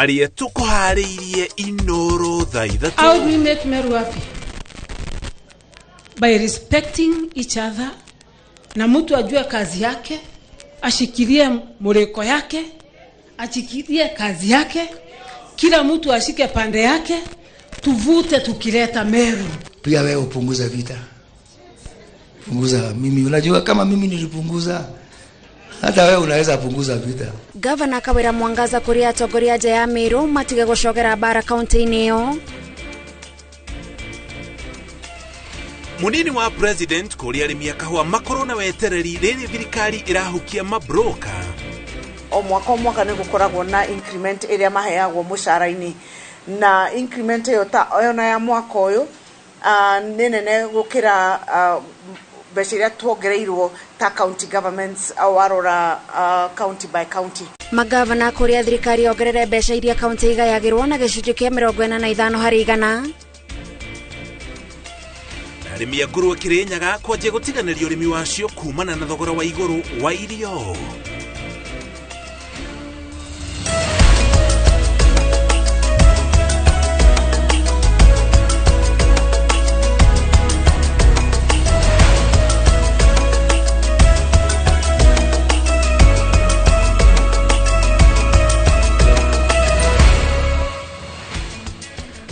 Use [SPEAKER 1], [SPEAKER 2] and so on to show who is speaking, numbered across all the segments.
[SPEAKER 1] Marĩa tũkũharĩirie Inoro thaa ithatũ.
[SPEAKER 2] How do we make Meru happy? By respecting each other, na mtu ajue kazi yake, ashikilie mureko yake, ashikilie kazi yake, kila mtu ashike pande yake, tuvute tukileta Meru.
[SPEAKER 3] Pia wewe upunguza vita. Punguza mimi, unajua kama mimi nilipunguza, hata wewe unaweza punguza vita.
[SPEAKER 4] Gavana Kawira Mwangaza kuria atongoria nja ya Meru matige gucogera bara kaunti-inĩ ĩyo.
[SPEAKER 1] Munini wa president kuria arĩmi a kahũa makorwo na wetereri rĩrĩ thirikari ĩrahukia mabroka.
[SPEAKER 5] O mwaka o mwaka nĩ gũkoragwo na increment ĩrĩa maheagwo mũcara-inĩ, na increment ĩyo ta ona ya mwaka ũyũ nĩ nene gũkĩra mbeca iria tuongereirwo ta county governments, warora county by county.
[SPEAKER 4] Magavana kuria thirikari yongerere mbeca iria kaunti igayagĩrwo na gĩcunjĩ kĩa 45 harĩ igana.
[SPEAKER 1] Arĩmi a ngũrũwe Kĩrĩnyaga kwanjia gũtiganĩria ũrĩmi wacio kumana na thogora wa igũrũ wa irio.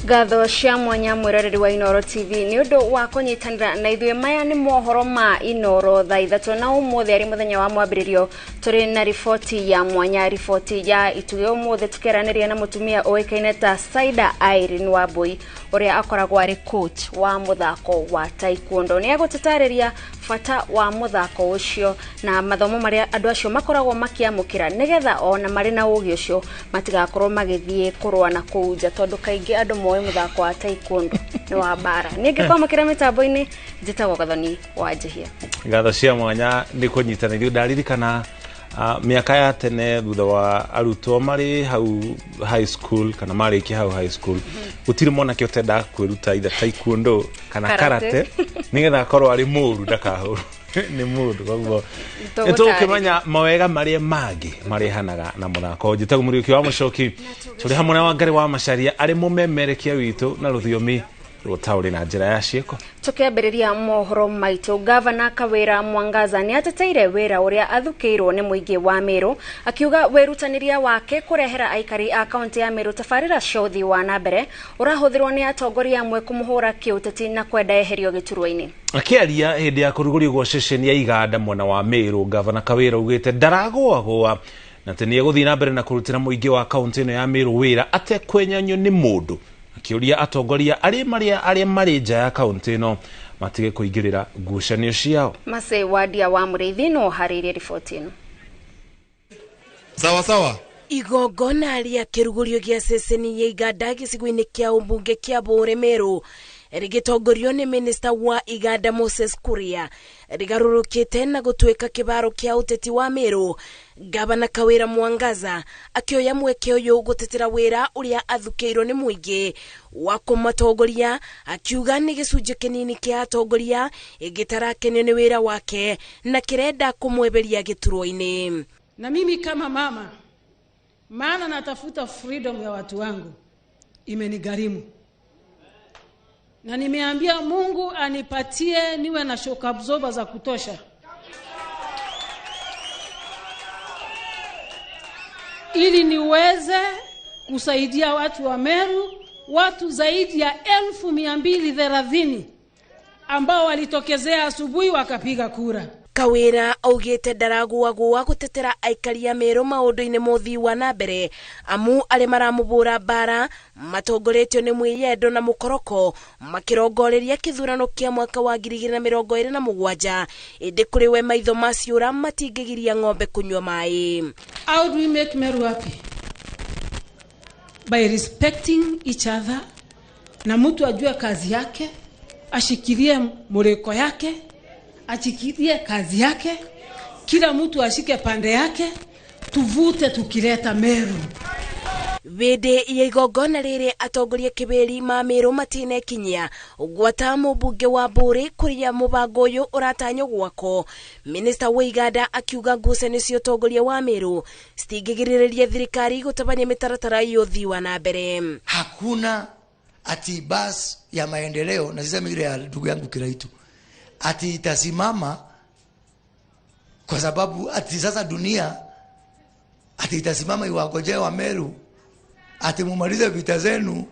[SPEAKER 4] Ngatho cia mwanya mwĩroreri wa Inoro TV nĩ ũndũ wa kũnyitanĩra na ithuĩ. Maya nĩ mohoro ma Inoro thaa ithatũ, na ũmũthĩ arĩ mũthenya wa mwambĩrĩrio tũrĩ na riboti ya mwanya, riboti ya itugĩ. Ũmũthĩ tũkeranĩria na mũtumia ũĩkaine ta Saida Irene Wambui ũrĩa akoragwo arĩ coach wa mũthako wa taekwondo. Nĩ egũtũtarĩria bata wa mũthako ũcio na mathomo marĩa andũ acio makoragwo makĩamũkĩra nĩgetha ona marĩ na ũgĩ ũcio matigakorwo magĩthiĩ kũrũa na kũu nja, tondũ kaingĩ andũ moĩ mũthako wa taekwondo nĩ wa mbara. Niĩ ngĩkwamũkĩra mĩtambo-inĩ njĩtagwo Gathoni wa Njihia.
[SPEAKER 6] Ngatho cia mwanya nĩ kũnyitanĩria. Ndaririkana mĩaka ya tene thutha wa arutwo marĩ hau high school kana marĩkia hau high school, gũtirĩ mwanake ũtendaga kwĩruta either taekwondo kana karate nĩgetha akorwo arĩ mũru ndakahũrwo nĩ mũndũ. Koguo nĩtũgũkĩmenya mawega marĩa mangĩ marehanaga na mũthako. Njĩtagwo Mũriũki wa Mũcoki, tũrĩ hamwe na Wangari wa Macharia arĩ mũmemerekia witũ na rũthiomi rũtaũrĩ na njĩra ya ciĩko.
[SPEAKER 4] Tukiambĩrĩria mohoro maitũ, Gavana Kawira Mwangaza nĩ ateteire wĩra ũrĩa athukĩirwo nĩ mũingĩ wa Meru, akiuga wĩrutanĩria wake kũrehera aikari a kaunti ya Meru tabarĩra cia ũthii wa na mbere ũrahũthĩrwo nĩ atongoria amwe kũmũhũra kĩũteti na kwenda eherio gĩturwa-inĩ.
[SPEAKER 6] Akĩaria hĩndĩ ya kũrugũrio gwa ceceni ya iganda mwena wa Meru, Gavana Kawira augĩte ndaragũagũa na atĩ nĩ egũthiĩ na mbere na kũrutĩra mũingĩ wa kaunti ĩno ya Meru wĩra atekwenyanio nĩ mũndũ, akĩũria atongoria arĩa marĩ nja ya kaunti ĩno matige kũingĩrĩra ngucanio ciao.
[SPEAKER 4] Mase Wadia wa Mũrĩithi no harĩirie riboti ĩno.
[SPEAKER 7] Sawa sawa.
[SPEAKER 8] Igongona rĩa kĩrugũrio gĩa ceceni ya iganda gĩcigo-inĩ kĩa ũmbunge kĩa Bũũre Meru rĩgĩtongorio nĩ minista wa iganda Moses Kuria rĩgarũrũkĩte na gũtuĩka kĩbaro kĩa ũteti wa Meru. Gavana Kawira Mwangaza akĩoya mweke ũyũ gũtetera wĩra ũrĩa athukĩirwo nĩ mũingĩ wa kũmatongoria, akiuga nĩ gĩcunjĩ kĩnini kĩa atongoria gĩtarakenio nĩ wĩra wake na kĩrenda kũmweberia gĩturwa-inĩ.
[SPEAKER 2] Na mimi kama mama, maana natafuta freedom ya watu wangu, imenigharimu. Na nimeambia Mungu anipatie niwe na shock absorber za kutosha ili niweze kusaidia watu wa Meru, watu zaidi ya 230,000 ambao walitokezea asubuhi wakapiga kura.
[SPEAKER 8] Kawira augĩte ndaragũagũa gũtetera aikari a Meru maũndũ-inĩ ma ũthii wa na mbere, amu arĩa maramũbũra mbara matongoretio nĩ mwĩyendo na mũkoroko makĩrongoreria kĩthurano kĩa mwaka wa 2027, ĩndĩ kũrĩ we maitho maciũra matingĩgiria ng'ombe kũnyua maĩ.
[SPEAKER 2] How do we make Meru happy? By respecting each other, na mtu ajue kazi yake, ashikilie mureko yake, ashikilie kazi yake, kila mtu ashike pande yake, tuvute tukileta Meru.
[SPEAKER 8] Bĩndĩ ya igongona rĩrĩ atongoria kĩbĩri ma Meru matinekinyia gwata mũmbunge wa Mbũrĩ kũrĩa mũbango ũyũ ũratanywo gwakwo. Minista wa iganda akiuga ngucanio cia ũtongoria wa Meru citingĩgirĩrĩria thirikari gũtabania mĩtaratara ya ũthii wa na mbere.
[SPEAKER 3] Hakuna ati basi ya maendeleo, na sisemi ile ya ndugu yangu Kiraitu, ati itasimama kwa sababu ati sasa dunia ati itasimama iwangojee wa Meru ati mumalize vita zenu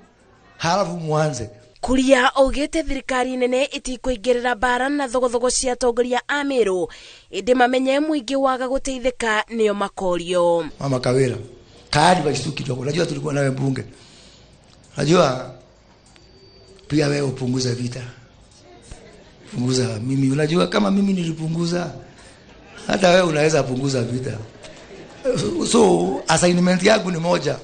[SPEAKER 3] halafu muanze.
[SPEAKER 8] Kuria augĩte thirikari nene ĩtikũingĩrĩra mbara na thogothogo cia atongoria a Meru ĩndĩ mamenye mũingĩ waga gũteithĩka nĩo makorio.
[SPEAKER 3] Mama Kawira, kaadi basi kidogo, unajua tulikuwa nawe mbunge, unajua pia wewe upunguze vita, punguza. Mimi unajua kama mimi nilipunguza, hata wewe unaweza punguza vita. So assignment yangu ni moja,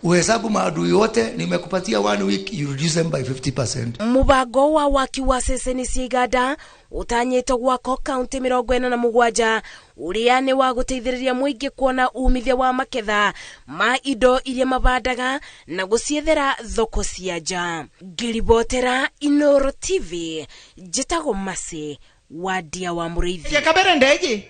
[SPEAKER 3] uhesabu maadui wote, nimekupatia 1 week, you reduce them by 50%.
[SPEAKER 8] Mubango wa waki wa ceceni cia iganda utanyĩtwo gwakwo kaunti 47 ũrĩa nĩ wa gũteithĩrĩria mũingĩ kuona umithio wa maketha ma indo iria mabandaga na gũciethera thoko cia nja. Ngĩribotera Inooro TV, njĩtagwo Mercy Wandia wa Mũrĩithi.
[SPEAKER 7] Kabere ndeji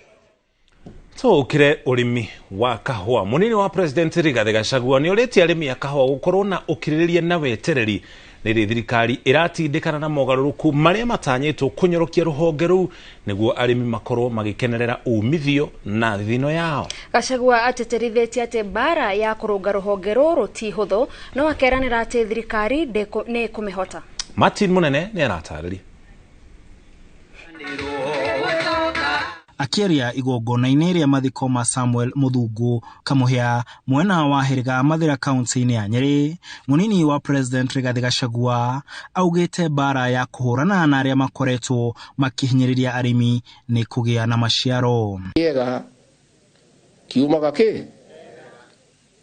[SPEAKER 6] Tũũkire ũrĩmi wa kahũa. Mũnini wa President Rigathi Gachagua nĩ ũrĩtie arĩmi a kahũa gũkorwo na ũkirĩrĩria na wetereri rĩrĩ thirikari ĩratindĩkana na mogarũrũku marĩa matanyĩtwo kũnyorokia rũhonge rũu nĩguo arĩmi makorwo magĩkenerera umithio na thithino yao.
[SPEAKER 4] Gachagua atĩtĩrithĩtie atĩ mbara ya kũrũnga rũhonge rũrũ ti hũthũ, no akeranĩra atĩ thirikari nĩ ĩkũmĩhota.
[SPEAKER 6] Martin Munene nĩ aratarĩria.
[SPEAKER 9] Akĩaria igongona-inĩ rĩa mathiko ma Samuel Mũthungu Kamũhĩa mwena wa Hĩrĩga Mathĩra kaunti-inĩ ya Nyĩrĩ, mũnini wa President Rigathi Gachagua augĩte mbara ya kũhũrana na arĩa makoretwo makĩhinyĩrĩria arĩmi nĩ kũgĩa na maciaro.
[SPEAKER 10] Kĩega kiumaga kĩ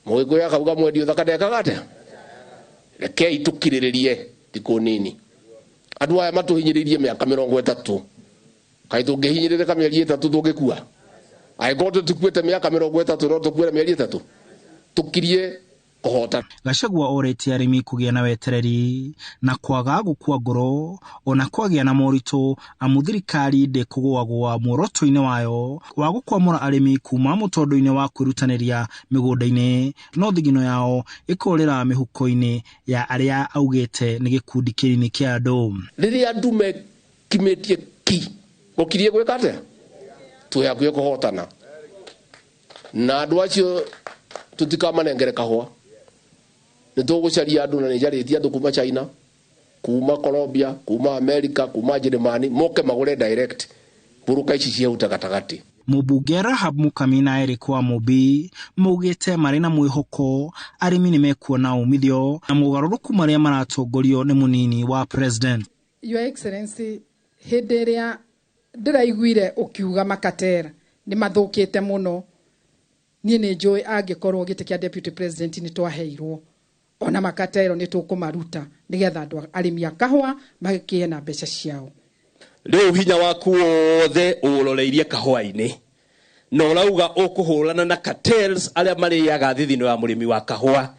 [SPEAKER 10] mũgĩkũyũ akauga mwendia ũthaka ndekaga atĩa, rekei tũkirĩrĩrie thikũ nini. Andũ aya matũhinyĩrĩirie mĩaka 30, kaĩ tũngĩhinyĩrĩrĩka mĩeri 3 tũngĩkua? Angĩkorwo tũtikuĩte mĩaka 30 no tũkuĩre mĩeri 3, tũkirie kũhota.
[SPEAKER 9] Gachagua orĩtie arĩmi kũgĩa na wetereri na kwaga gũkua ngoro ona kwagĩa na moritũ, amu thirikari ndĩkũgũagũa muoroto-inĩ wayo wa gũkwamũra arĩmi kuma mũtondo-inĩ wa kwĩrutanĩria mĩgũnda-inĩ, no thigino yao ĩkorĩra mĩhuko-inĩ ya arĩa augĩte nĩ gĩkundi kĩnini kĩa andũ.
[SPEAKER 10] Rĩrĩa andũ mekimĩtie ki gũkirie gwĩka atĩa, twĩ hakuhĩ kũhotana na andũ acio tũtikamanengere kahũa. Nĩ tũgũcaria andũ na nĩ njarĩtie andũ kuma China, kuma Colombia, kuma America, kuma Njĩrĩmani, moke magũre direct mbũrũka ici ciahuta gatagatĩ.
[SPEAKER 9] Mũmbunge Rahab Mukami na Eric wa Mũmbi maugĩte marĩ na mwĩhoko arĩmi nĩ mekuona umithio na mogarũrũku marĩa maratongorio nĩ mũnini wa President.
[SPEAKER 2] Your Excellency, hĩndĩ ĩrĩa ndĩraiguire ũkiuga makatera nĩ mathũkĩte mũno, niĩ nĩ njũĩ angĩkorwo gĩtĩ kĩa Deputy President nĩ twaheirwo ona makatero nĩ tũkũmaruta nĩgetha andũ arĩmi a kahũa magĩkĩe na mbeca ciao.
[SPEAKER 11] Rĩu hinya waku wothe ũroreirie kahũa-inĩ na ũrauga ũkũhũrana na cartels arĩa marĩaga thithino ya mũrĩmi wa kahũa,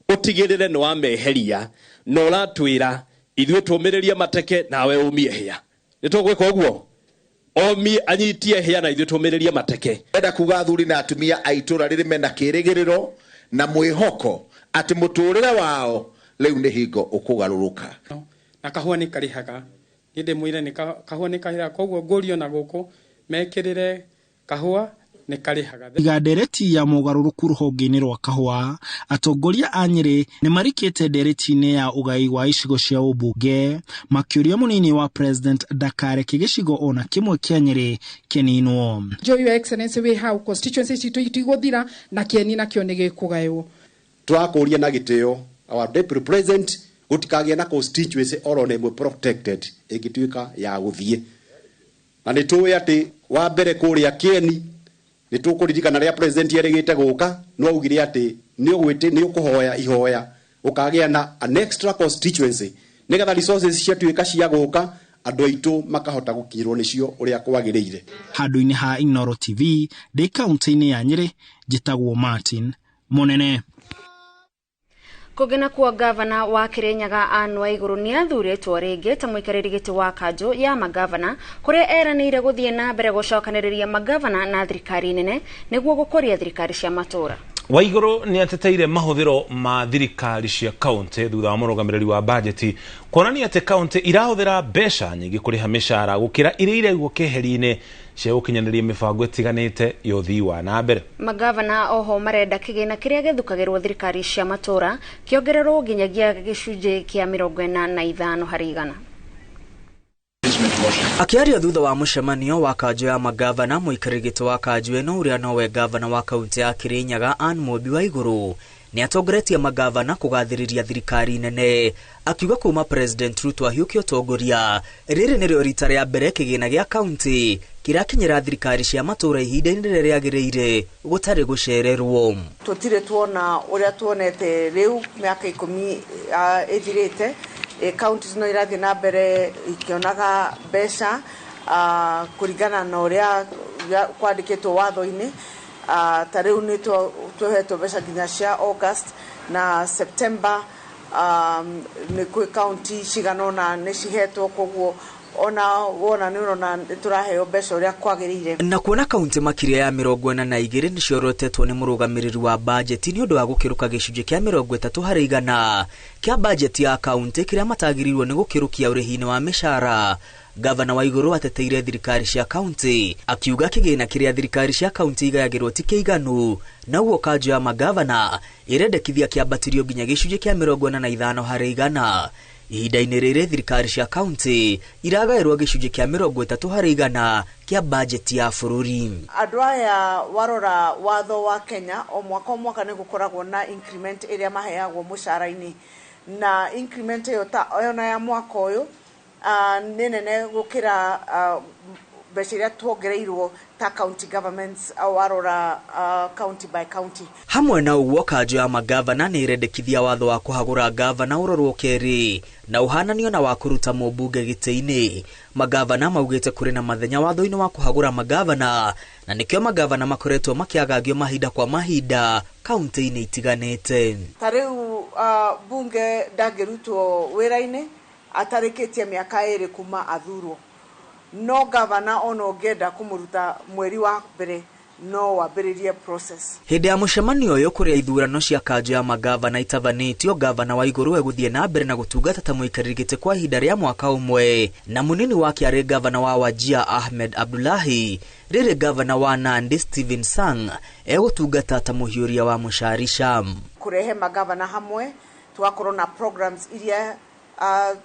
[SPEAKER 11] ũtigĩrĩre nĩ wameheria, na ũratwĩra ithuĩ tũmĩrĩrie mateke nawe ũmie hĩa. Nĩ tũgwĩka ũguo? Omi anyitie hĩa na ithuĩ tũmĩrĩrie mateke.
[SPEAKER 12] Enda kuga athuri na atumia a itũra rĩrĩ mena kĩrĩgĩrĩro na mwĩhoko atĩ mũtũrĩre wao rĩu nĩ hingo ũkũgarũrũka.
[SPEAKER 13] Na kahũa nĩ karĩhaga, niĩ ndĩmwĩre nĩ kahũa nĩ karĩhaga, koguo ngũrio na gũkũ mekĩrĩre kahũa nĩ karĩhaga.
[SPEAKER 9] Tiga ndereti ya mogarũrũku rũhonge-inĩ rwa kahũa, atongoria a Nyĩrĩ nĩ marikĩte ndereti-inĩ ya ũgai wa icigo cia ũmbunge makĩũria mũnini wa President ndakareke gĩcigo ona kĩmwe kĩa Nyĩrĩ kĩninwo.
[SPEAKER 2] Your Excellency, wĩ hau constituency citũ itigũthira na kĩeni nakĩo nĩ gĩkũgaywo.
[SPEAKER 14] Tũrakũria na gĩtĩo our deputy president gũtikagĩe na constituency oro na ĩmwe protected ĩngĩtuĩka ya gũthiĩ, na nĩ tũĩ atĩ wa mbere kũrĩa kĩeni nĩ tũkũririkana rĩa president erĩgĩte gũka no augire atĩ nĩ ũkũhoya ihoya ũkagĩa na an extra constituency nĩgetha resources ciatuĩka cia gũka andũ aitũ makahota gũkinyĩrwo nĩcio ũrĩa kwagĩrĩire.
[SPEAKER 9] Handũ-inĩ ha Inooro TV ndĩ kaunti-inĩ ya Nyĩrĩ, njĩtagwo Martin Munene.
[SPEAKER 4] Kũngĩ nakuo, gavana wa Kirinyaga Anne Waiguru nĩ athuurĩtwo rĩngĩ ta mũikarĩri gĩtĩ wa kanjũ ya magavana, kũrĩa eranĩire gũthiĩ na mbere gũcokanĩrĩria magavana na thirikari nene nĩguo gũkũria thirikari cia matũũra.
[SPEAKER 6] Waiguru nĩ ateteire mahũthĩro ma thirikari cia kaunti thutha wa mũrũgamĩrĩri wa bajeti kuonania atĩ kaunti irahũthĩra mbeca nyingĩ kũrĩha mĩcara gũkĩra iria iraigwo keheri-inĩ cia gũkinyanĩria mĩbango ĩtiganĩte ya ũthii wa na mbere.
[SPEAKER 4] Magavana oho marenda kĩgĩna kĩrĩa gĩthukagĩrwo thirikari cia matũũra kĩongererwo nginyagia gĩcunjĩ kĩa 45%.
[SPEAKER 7] Akiaria thutha wa mũcemanio wa kanjũ ya magavana, mũikarĩri gĩtĩ wa kanjũ ĩno ũrĩa nowe gavana wa kaunti ya Kirinyaga Anne Mũmbi Waiguru nĩ atongoretie magavana kũgathĩrĩria thirikari nene, akiuga kuma President Ruto ahiũkie ũtongoria, rĩrĩ nĩrĩo rita rĩa mbere kĩgĩna gĩa kaunti kĩrakinyĩra thirikari cia matũũra ihinda-inĩ rĩrĩa rĩagĩrĩire gũtarĩ gũcererwo.
[SPEAKER 5] Tũtirĩ tuona ũrĩa tuonete rĩu mĩaka 10 ĩthirĩte. Counties no irathiĩ na mbere ikĩonaga mbeca kũringana na ũrĩa kwandĩkĩtwo watho-inĩ. Ta rĩu nĩ tũhetwo mbeca nginya cia August na September. Nĩ kwĩ county cigana ũna nĩ cihetwo, koguo ona wona nĩ ũrona nĩ tũraheo mbeca ũrĩa kwagĩrĩire.
[SPEAKER 7] Na kuona kaunti makĩria ya 42 nĩciorotetwo nĩ mũrũgamĩrĩri wa bajeti nĩ ũndũ wa gũkĩrũka gĩcunjĩ kĩa 30% kĩa bajeti ya kaunti kĩrĩa matagĩrĩirwo nĩ gũkĩrũkia ũrĩhi-inĩ wa mĩcara, Gavana Waiguru ateteire thirikari cia kaunti akiuga kĩgĩna kĩrĩa thirikari cia kaunti igayagĩrwo ti kĩiganu, na ũguo kanjũ ya magavana ĩrendekithia kĩambatĩrio nginya gĩcunjĩ kĩa 45%. Ihinda-inĩ rĩrĩ thirikari cia kaunti iragaĩrwo gĩcunjĩ kĩa 30% kĩa bajeti ya bũrũri.
[SPEAKER 5] Andũ aya warora watho wa Kenya, o mwaka o mwaka nĩ gũkoragwo na increment ĩrĩa maheagwo mũcara-inĩ, na increment ĩyo ta ona ya mwaka ũyũ nĩ nene gũkĩra mbeca iria tuongereirwo ta county governments, warora county by county.
[SPEAKER 7] Hamwe na ũguo, kanjũ ya magavana nĩ ĩrendekithia watho wa kũhagũra gavana ũrorwo kerĩ na ũhananio na wa kũruta mũmbunge gĩtĩ-inĩ. Magavana maugĩte kũrĩ na mathenya watho-inĩ wa kũhagũra magavana, na nĩkĩo magavana makoretwo makĩagagio mahinda kwa mahinda kaunti-inĩ itiganĩte.
[SPEAKER 5] Ta rĩu bunge ndangĩrutwo wĩra-inĩ atarĩkĩtie mĩaka 2 kuma athurwo, no gavana ona ũngĩenda kũmũruta mweri wa mbere no wambĩrĩrie process.
[SPEAKER 7] Hĩndĩ ya mũcemanio ũyũ kũrĩa ithurano cia kanjũ ya magavana itabanĩtio, gavana Waiguru egũthiĩ na mbere na gũtungata ta mũikarĩri gĩtĩ kwa ihinda rĩa mwaka ũmwe, na mũnini wake arĩ gavana wa Wajir Ahmed Abdullahi, rĩrĩ gavana wa Nandi Stephen Sang egũtungata ta mũhiũria wa mũcarisha.
[SPEAKER 5] Kũrehe magavana hamwe tũgakorwo na programs iria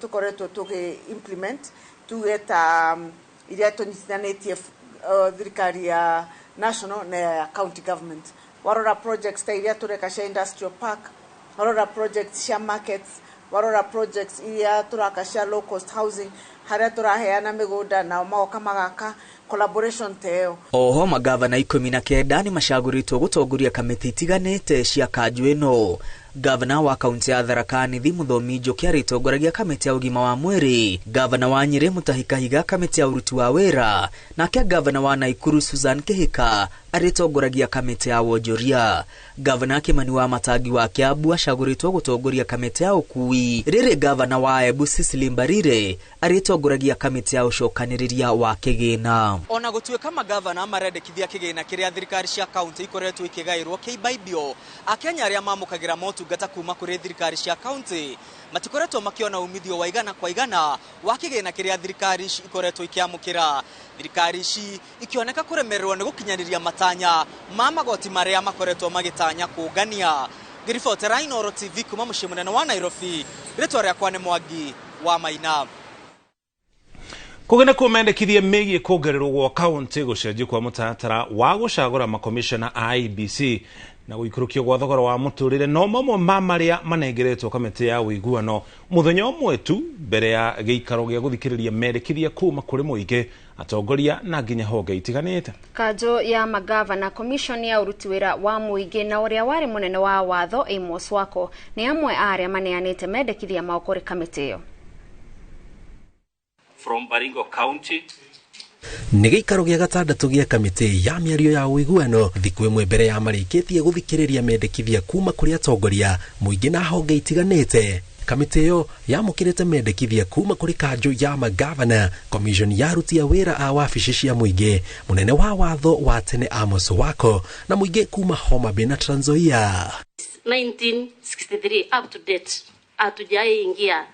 [SPEAKER 5] tũkoretwo tũgĩ implement, tuge ta iria tũnyitithanĩtie thirikari ya national na ya county government. Warora projects ta iria tũreka cia industrial park, warora projects cia markets, warora projects iria tũraka cia low cost housing, harĩa tũraheana mĩgũnda nao magoka magaka, collaboration ta ĩyo.
[SPEAKER 7] Oho magavana 19 nĩ macagũrĩtwo gũtongoria kamĩtĩ itiganĩte cia kanjũ ĩno. Gavana wa kaunti ya Tharaka Nithi Mũthomi Njoki arĩtongoragia kamĩtĩ ya ũgima wa mwĩrĩ, gavana wa Nyĩrĩ Mutahi Kahiga kamĩtĩ ya ũruti wa wĩra, nake gavana wa Naikuru Susan Kihika arĩtongoragia kamĩtĩ ya wonjoria. Gavana Kimani wa Matangi wa Kiambu acagũrĩtwo gũtongoria kamĩtĩ ya ũkuui, rĩrĩ gavana wa Embu Cecily Mbarire arĩtongoragia kamĩtĩ ya ũcokanĩrĩria wa kĩgĩna.
[SPEAKER 15] Ona gũtuĩka magavana marendekithia kĩgĩna kĩrĩa thirikari cia kaunti ikoretwo ikĩgaĩrwo kĩimbaibio, Akenya arĩa mamũkagĩra motungata kuma kũrĩ thirikari cia kaunti matikoretwo makĩona umithio wa igana kwa igana wa kĩgĩna kĩrĩa thirikari ici ikoretwo ikĩamũkĩra. Thirikari ici ikĩoneka kũremererwo nĩ gũkinyanĩria matanya ma magoti marĩa makoretwo magĩtanya kũngania. Ngĩribotera Inooro TV kuma mũciĩ mũnene wa Nairobi, rĩtwa rĩakwa nĩ Mwangi wa Maina.
[SPEAKER 6] Kũgĩ nakuo mendekithia megiĩ kuongererwo gwa kaunti, gũcenjio kwa mũtaratara wa gũcagũra makomishona a IEBC na gũikũrũkio gwa thogora wa mũtũrĩre no mamwe ma marĩa manengeretwo kamĩtĩ ya ũiguano mũthenya ũmwe tu mbere ya gĩikaro gĩa gũthikĩrĩria mendekithia kuma kũrĩ mũingĩ, atongoria na nginya honge itiganĩte.
[SPEAKER 4] Kanjũ ya magavana, commission ya ũruti wĩra wa mũingĩ na ũrĩa warĩ mũnene wa watho Amos Wako nĩ amwe a arĩa maneanĩte mendekithia mao kũrĩ kamĩtĩ ĩyo.
[SPEAKER 16] From Baringo County, Nĩ gĩikaro gĩa gatandatũ gĩa kamĩtĩ ya mĩario ya ũiguano thikũ ĩmwe mbere ya marĩkĩtie gũthikĩrĩria mendekithia kuma kũrĩ atongoria mũingĩ na honge itiganĩte. Kamĩtĩ ĩyo yamũkĩrĩte mendekithia kuma kũrĩ kanjũ ya magavana, commission ya aruti a wĩra a wabici cia mũingĩ, mũnene wa watho wa tene Amos Wako na mũingĩ kuma Homa Bay na Trans Nzoia.
[SPEAKER 17] 1963 up to date hatujaingia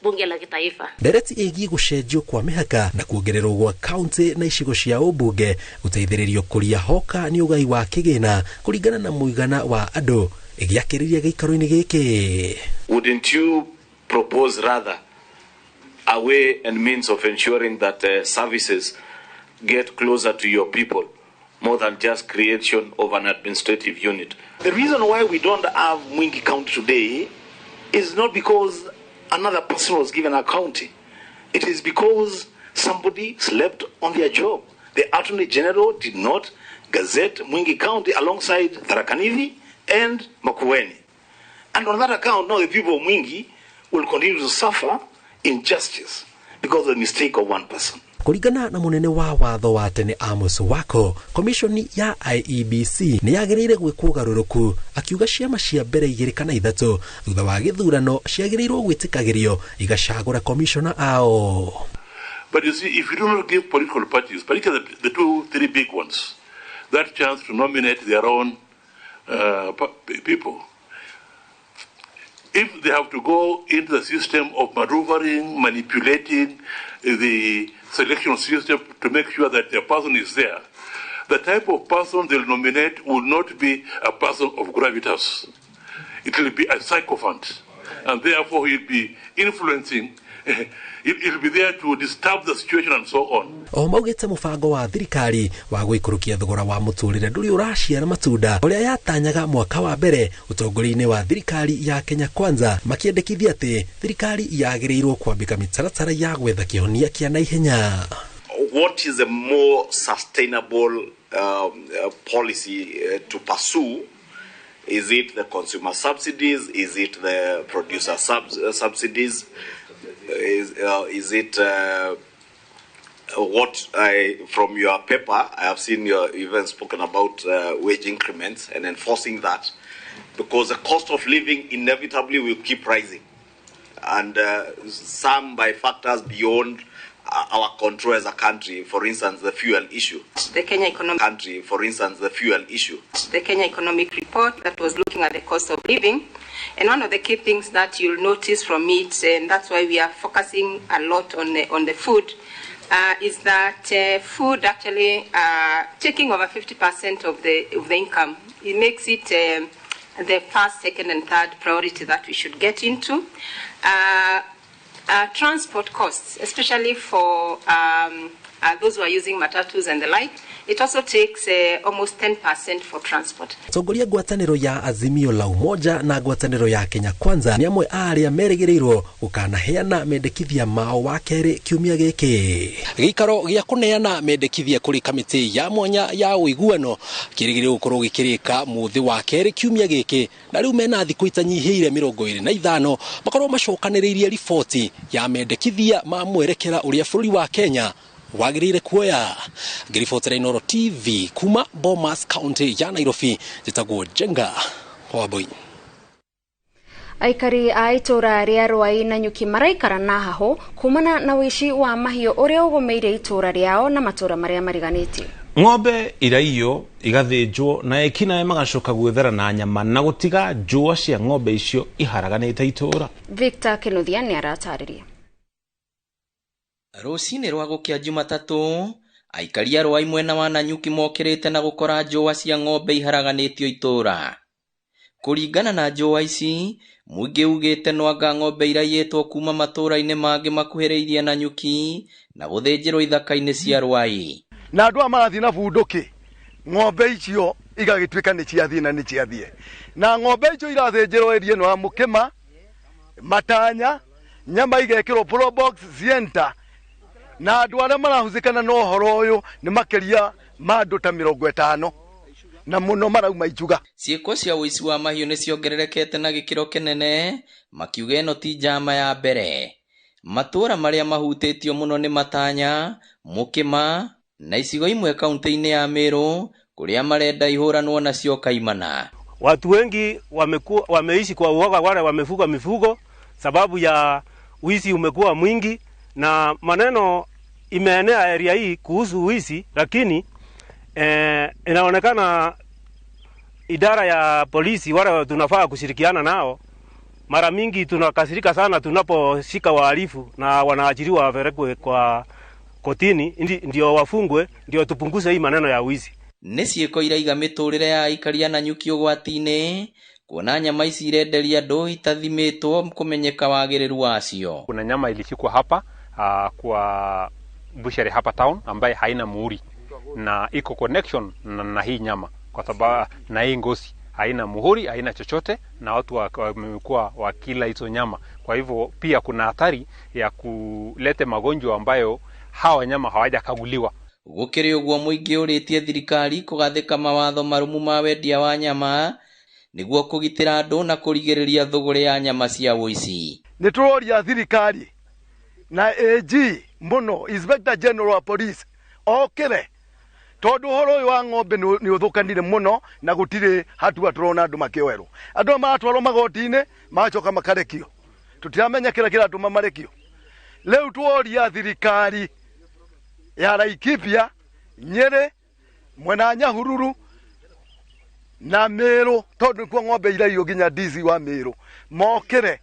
[SPEAKER 17] bunge la kitaifa.
[SPEAKER 16] Ndereti ĩgiĩ gũcenjio kwa mĩhaka na kuongererwo gwa kaunti na icigo cia ũmbunge gũteithĩrĩrio kũria hoka nĩ ũgai wa kĩgĩna kũringana na mũigana wa andũ ĩgĩakĩrĩria gĩikaro-inĩ gĩkĩ.
[SPEAKER 18] Wouldn't you propose rather a way and means of ensuring that services get closer to your people more than just creation of an administrative unit?
[SPEAKER 19] The reason why we don't have Mwingi County today is not because another person was given a county. It is because somebody slept on their job. The Attorney General did not gazette Mwingi County alongside Tharaka Nithi and Makueni. And on that account, now the people of Mwingi will continue to suffer injustice because of the mistake of one person.
[SPEAKER 16] Kũringana na mũnene wa watho wa tene Amos Wako, komishoni ya IEBC nĩ yagĩrĩire gwĩkwo ũgarũrũku, akiuga ciama cia mbere 2 kana 3 thutha wa gĩthurano ciagĩrĩirwo gwĩtĩkagĩrio igacagũra komishona ao.
[SPEAKER 20] But you see, if you do not give political parties, particularly the 2, 3 big ones, that chance to nominate their own people, if they have to go into the system of maneuvering, manipulating the selection system to make sure that their person is there, the type of person they'll nominate will not be a person of gravitas. It will be a sycophant, and therefore he'll be influencing. It'll be there to disturb the situation and so on.
[SPEAKER 16] O maugĩte mũbango wa thirikari wa gũikũrũkia thogora wa mũtũrĩre ndũrĩ ũraciara matunda ũrĩa yatanyaga mwaka wa mbere ũtongoria-inĩ wa thirikari ya Kenya Kwanza, makĩendekithia atĩ thirikari yagĩrĩirwo kwambĩka mĩtaratara ya gwetha kĩhonia kĩa naihenya.
[SPEAKER 18] What is a more sustainable policy to pursue? Is it the consumer subsidies? Is it the producer subsidies? Is it what I, from your paper, I have seen you even spoken about wage increments and enforcing that, because the cost of living inevitably will keep rising, and some by factors beyond our control as a country, for instance, the fuel issue.
[SPEAKER 21] The Kenya Economic
[SPEAKER 18] country, for instance, the fuel issue.
[SPEAKER 21] The Kenya Economic Report that was looking at the cost of living, and one of the key things that you'll notice from it, and that's why we are focusing a lot on the food, is that food actually taking over 50% of the income. It makes it the first, second, and third priority that we should get into. Transport costs, especially for those who are using matatus and the like, it also takes almost 10% for transport.
[SPEAKER 16] Atongoria ngwatanĩro ya Azimio la Umoja na ngwatanĩro ya Kenya Kwanza nĩ amwe a arĩa merĩgĩrĩirwo gũkanaheana mendekithia mao wa kerĩ kiumia gĩkĩ. Gĩikaro gĩa kũneana mendekithia kũrĩ kamĩtĩ ya mwanya ya ũiguano kĩrĩgĩrĩirwo gũkorwo gĩkĩrĩka mũthĩ wa kerĩ kiumia gĩkĩ, na rĩu mena thikũ itanyihĩire 25 makorwo macokanĩrĩirie riboti ya mendekithia ma mwerekera ũrĩa bũrũri wa Kenya wagĩrĩire kuoya. Ngĩribotera Inooro TV kuma Bomas County ya Nairobi, njĩtagwo Njenga Wambui.
[SPEAKER 4] Aikari a itũra rĩa Rwai na Nyuki maraikara na hahũ kumana na ũici wa mahiũ ũrĩa ũgũmĩire itũra rĩao na matũra marĩa mariganĩtie.
[SPEAKER 6] Ng'ombe iraiyo igathĩnjwo na ekinaĩ magacoka gwĩthera na nyama na gũtiga njũa cia ng'ombe icio iharaganĩte itũra.
[SPEAKER 4] Victor Kinuthia nĩ aratarĩria.
[SPEAKER 22] Rũcinĩ rwa gũkĩa Jumatatũ, aikari a Rwai mwena wa Nanyuki mokĩrĩte na gũkora njũa cia ng'ombe iharaganĩtio itũra. Kũringana na njũa ici, mũingĩ ugĩte nwanga ng'ombe iraiyĩtwo kuma matũra-inĩ mangĩ makuhĩrĩirie Nanyuki na gũthĩnjĩrwo ithaka-inĩ cia Rwai.
[SPEAKER 23] Na andũ aya marathiĩ na bunduki, ng'ombe icio igagĩtuĩka nĩ ciathiĩ na nĩ ciathiĩ. Na ng'ombe icio irathĩnjĩrwo area ĩno ya Mũkĩma, Matanya, nyama igekĩrwo Probox, Sienta. Na andũ arĩa marahusĩkana na ũhoro ũyũ nĩ makĩria ma andũ ta 50 na mũno marauma ijuga.
[SPEAKER 22] Ciĩko cia ũici wa mahiũ nĩ ciongererekete na gĩkĩro kĩnene, makiuga ĩno ti njama ya mbere. Matũũra marĩa mahutĩtio mũno nĩ Matanya, Mũkĩma na icigo imwe kaunti-inĩ ya Meru kũrĩa marenda ihũranwo nacio kaimana.
[SPEAKER 1] Watu wengi wameishi kwa uoga, wale wamefuga mifugo sababu ya wizi umekuwa mwingi na maneno imeenea area hii kuhusu wizi, lakini inaonekana idara ya polisi wale tunafaa kushirikiana nao. Mara mingi tunakasirika sana tunaposhika wahalifu na wanaajiriwa wapelekwe kwa kotini ndio wafungwe, ndio tupunguze hii maneno ya wizi.
[SPEAKER 22] Nĩ ciĩko iraiga mĩtũrĩre ya aikari a Nanyuki ũgwati-inĩ kuona nyama ici irenderia andũ itathimĩtwo kũmenyeka wagĩrĩru wacio.
[SPEAKER 3] Kuna nyama ilishikwa hapa kwa butchery hapa town ambaye haina muhuri na iko connection na hii nyama kwa sababu na hii ngozi haina muhuri, haina chochote, na watu wamekuwa wakila hizo nyama. Kwa hivyo pia kuna hatari ya kulete magonjwa ambayo hawa nyama hawajakaguliwa.
[SPEAKER 22] Gũkĩrĩ ũguo mũingĩ ũrĩtie thirikari kũgathĩka mawatho marũmu ma wendia wa nyama nĩguo kũgitĩra andũ na kũrigĩrĩria thũgũrĩ ya nyama cia ũici.
[SPEAKER 23] Nĩ tũroria thirikari na AG mũno, Inspector General wa Police okĩre, tondũ ũhoro ũyũ wa ng'ombe nĩ ũthũkanire mũno na gũtirĩ hatua tũrona andũ makĩoerwo. Andũ maratwarwo magoti-inĩ magacoka makarekio, tũtiramenya kĩrĩa kĩratũma marekio. Rĩu tworia thirikari ya Laikipia, Nyeri, mwena Nyahururu na Meru, tondũ nĩkuo ng'ombe iraiywo nginya DC wa Meru, mokĩre.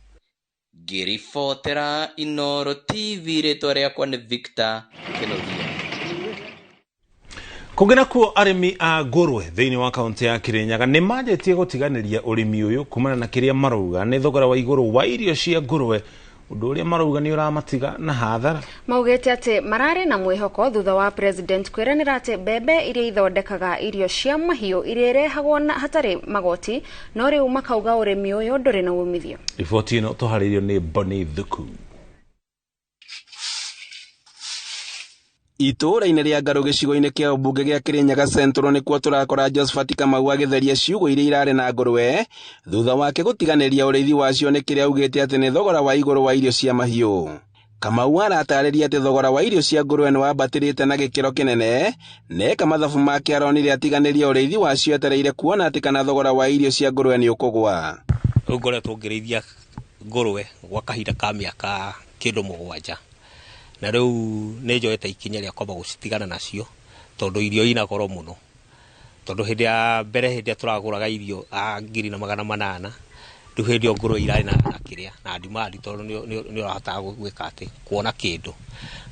[SPEAKER 22] Ngĩribotera Inooro TV, rĩtwa rĩakwa nĩ Victor Kĩnuthia.
[SPEAKER 6] Kũngĩ nakuo arĩmi a ngũrwe thĩinĩ wa kaunti ya Kirinyaga nĩ manjĩtie gũtiganĩria ũrĩmi ũyũ kumana na kĩrĩa marauga nĩ thogora wa igũrũ wa irio cia ngũrwe, ũndũ ũrĩa marauga nĩ ũramatiga na hathara.
[SPEAKER 4] Maugĩte atĩ mararĩ na mwĩhoko thutha wa president kwĩranĩra atĩ mbembe iria ithondekaga irio cia mahiũ iria irehagwo na hatarĩ magoti, no rĩu makauga ũrĩmi ũyũ ndũrĩ na umithio.
[SPEAKER 6] Riboti ĩno tũharĩirio nĩ Bonny Thuku.
[SPEAKER 8] Itũũra-inĩ rĩa Ngarũ gĩcigo-inĩ kĩa ũmbunge gĩa Kirinyaga Central nĩkuo tũrakora Josephat Kamau agĩtheria ciugũ iria irarĩ na ngũrwe thutha wake gũtiganĩria ũrĩithi wacio nĩ kĩrĩa augĩte atĩ nĩ thogora wa igũrũ wa irio cia mahiũ. Kamau aratarĩria atĩ thogora wa irio cia ngũrwe nĩ wambatĩrĩte na gĩkĩro kĩnene na eka mathabu make aronire atiganĩria ũrĩithi wacio etereire kuona atĩ kana thogora wa irio cia ngũrwe nĩ ũkũgwa.
[SPEAKER 24] Rĩu ngoretwo ngĩrĩithia ngũrwe gwa kahinda ka mĩaka kĩndũ 7 na rĩu nĩ njoete ikinya rĩa kwamba gũcitigana nacio tondũ irio ina goro mũno, tondũ hĩndĩ ya mbere hĩndĩ ĩrĩa tũragũraga irio 1800 rĩu hĩndĩ ĩyo ngũrwe irarĩ na kĩrĩa na demand tondũ nĩ ũrahotaga gwĩka atĩ kuona kĩndũ,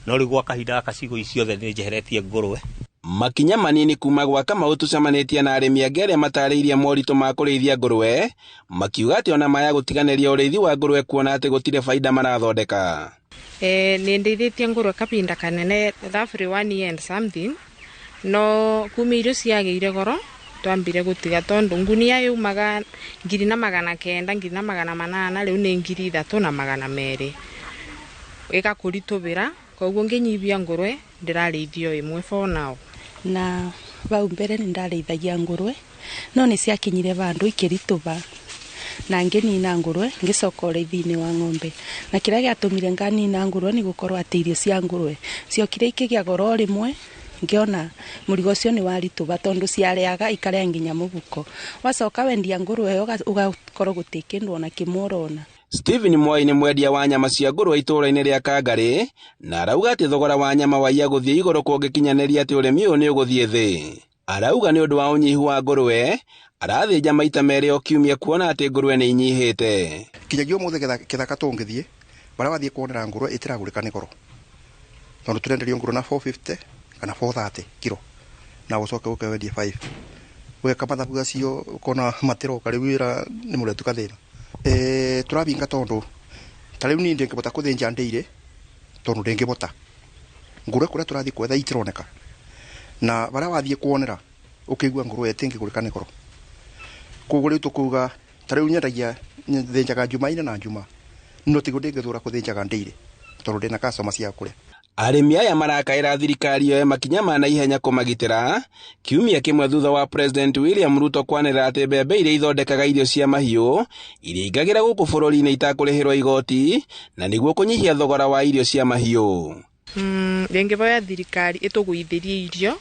[SPEAKER 24] no rĩu gwa kahinda gaka cigo ici ciothe nĩ njeheretie ngũrwe.
[SPEAKER 8] Makinya manini kuma gwa Kamau tũcemanĩtie na arĩmi angĩ arĩa matarĩirie moritũ ma kũrĩithia ngũrwe makiuga atĩ ona maya gũtiganĩria ũrĩithi wa ngũrwe kuona atĩ gũtirĩ baida marathondeka.
[SPEAKER 25] Nĩ ndeithĩtie ngũrwe kabinda kanene roughly 1 year and something, no kuma irio ciagĩire goro twambire gũtiga tondũ ngunia yumaga 1900 1800 rĩu nĩ 3200 ĩgakũritũbĩra, koguo ngĩnyibia ngũrwe ndĩrarĩithio ĩmwe for now.
[SPEAKER 26] Na bau mbere nĩ ndarĩithagia ngũrwe no nĩ ciakinyire vandũ ikĩritũba na ngĩnina ngũrwe ngĩcoka ũrĩithi-inĩ wa ng'ombe, na kĩrĩa gĩatũmire nganina ngũrwe nĩ gũkorwo atĩ irio cia ngũrwe ciokire ikĩgĩa goro rĩmwe, ngĩona mũrigo ũcio nĩ waritũba tondũ ciarĩaga ikarĩa nginya mũbuko, wacoka wendia ngũrwe ĩyo ũgakorwo gũtirĩ kĩndũ ona kĩmwe ũrona.
[SPEAKER 8] Stephen Mwai nĩ mwendia wa nyama cia ngũrwe itũũra-inĩ rĩa Kangarĩ na arauga atĩ thogora wa nyama waiya gũthiĩ igũrũ kũngĩkinyanĩria atĩ ũrĩmi ũyũ nĩ ũgũthiĩ thĩ. Arauga nĩ ũndũ wa ũnyihu wa ngũrwe arathĩnja maita merĩ o kiumia kuona atĩ ngũrwe nĩ inyihĩte.
[SPEAKER 27] Kinyagia ũmũthĩ kĩthaka tũngĩthiĩ barĩa wathiĩ kuonera ngũrwe ĩtiragũrĩka nĩ goro, tondũ tũrenderio ngũrwe na 450 kana 430 kiro na ũcoke ũke wendie 5 weka mathabu gacio ũkona matiroka rĩu wĩra nĩ mũretu kathĩna. Tũrabinga tondũ ta rĩu niĩ ndĩngĩbota kũthĩnja ndĩire tondũ ndĩngĩbota ngũrwe kũrĩa tũrathiĩ kwetha itironeka, na barĩa wathiĩ kuonera ũkĩigua ngũrwe ĩtingĩgũrĩka nĩ goro. Koguo rĩu tũkuga ta rĩu nyendagia thĩnjaga Jumaine na Njuma, no tiguo ndĩngĩthũra kũthĩnjaga ndĩire tondũ ndĩna customer cia kũrĩa.
[SPEAKER 8] Arĩmi aya marakaĩra thirikari yoe makinya ma naihenya kũmagitĩra kiumia kĩmwe thutha wa President William Ruto kwanĩrĩra atĩ mbembe iria ithondekaga irio cia mahiũ iria ingagĩra gũkũ bũrũri-inĩ itakũrĩhĩrwo igoti na nĩguo kũnyihia thogora wa irio cia mahiũ.
[SPEAKER 25] Ndĩngĩboya thirikari ĩtũgũithĩrie irio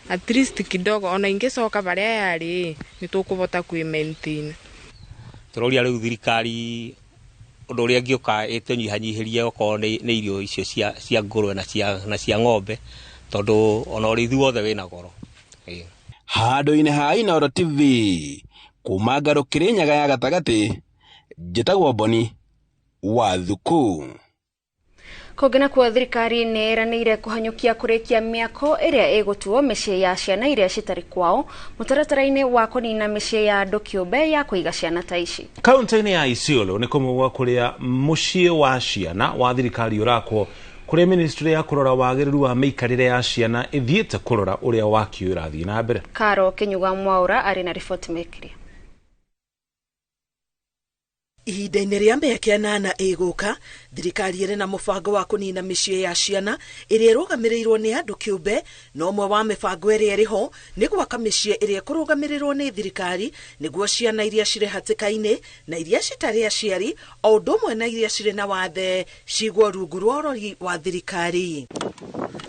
[SPEAKER 25] at least kidogo, ona ingĩcoka barĩa yarĩ nĩtũkũbota kwĩ maintain.
[SPEAKER 24] Tũroria rĩu thirikari ũndũ ũrĩa ĩngĩũka ĩtũnyihanyihĩrie okorwo nĩ irio icio cia ngũrwe na cia ng'ombe, tondũ ona ũrĩithi wothe wĩna goro.
[SPEAKER 8] Handũ-inĩ ha Inooro TV kuma Ngarũ Kĩrĩnyaga ya gatagatĩ, njĩtagwo Boni wa Thuku.
[SPEAKER 4] Kũngĩ nakuo thirikari nĩ ĩranĩire kũhanyũkia kũrĩkia mĩako ĩrĩa ĩgũtuo mĩciĩ ya ciana iria citarĩ kwao mũtaratara-inĩ wa kũnina mĩciĩ ya andũ kĩũmbe ya kũiga ciana ta ici.
[SPEAKER 6] Kaunti-inĩ ya Isiolo nĩ kũmwe gwa kũrĩa mũciĩ wa ciana wa thirikari ũrakwo, kũrĩa ministry ya kũrora wagĩrĩru wa mĩikarĩre ya ciana ĩthiĩte kũrora ũrĩa waki ũrathiĩ na mbere.
[SPEAKER 4] Karo Kinyuga Mwaura arĩ na riboti makĩria.
[SPEAKER 2] Ihinda-inĩ rĩa mĩaka 8 ĩgũka, thirikari ĩrĩ na mũbango wa kũnina mĩciĩ ya ciana ĩrĩa ĩrũgamĩrĩirwo nĩ andũ kĩũmbe, na ũmwe wa mĩbango ĩrĩa ĩrĩ ho nĩ gwaka mĩciĩ ĩrĩa ĩkũrũgamĩrĩrwo nĩ thirikari nĩguo ciana iria cirĩ hatĩka-inĩ na iria citarĩ aciari o ũndũ ũmwe na iria cirĩ na wathe cigwo rungu rwa ũrori wa thirikari.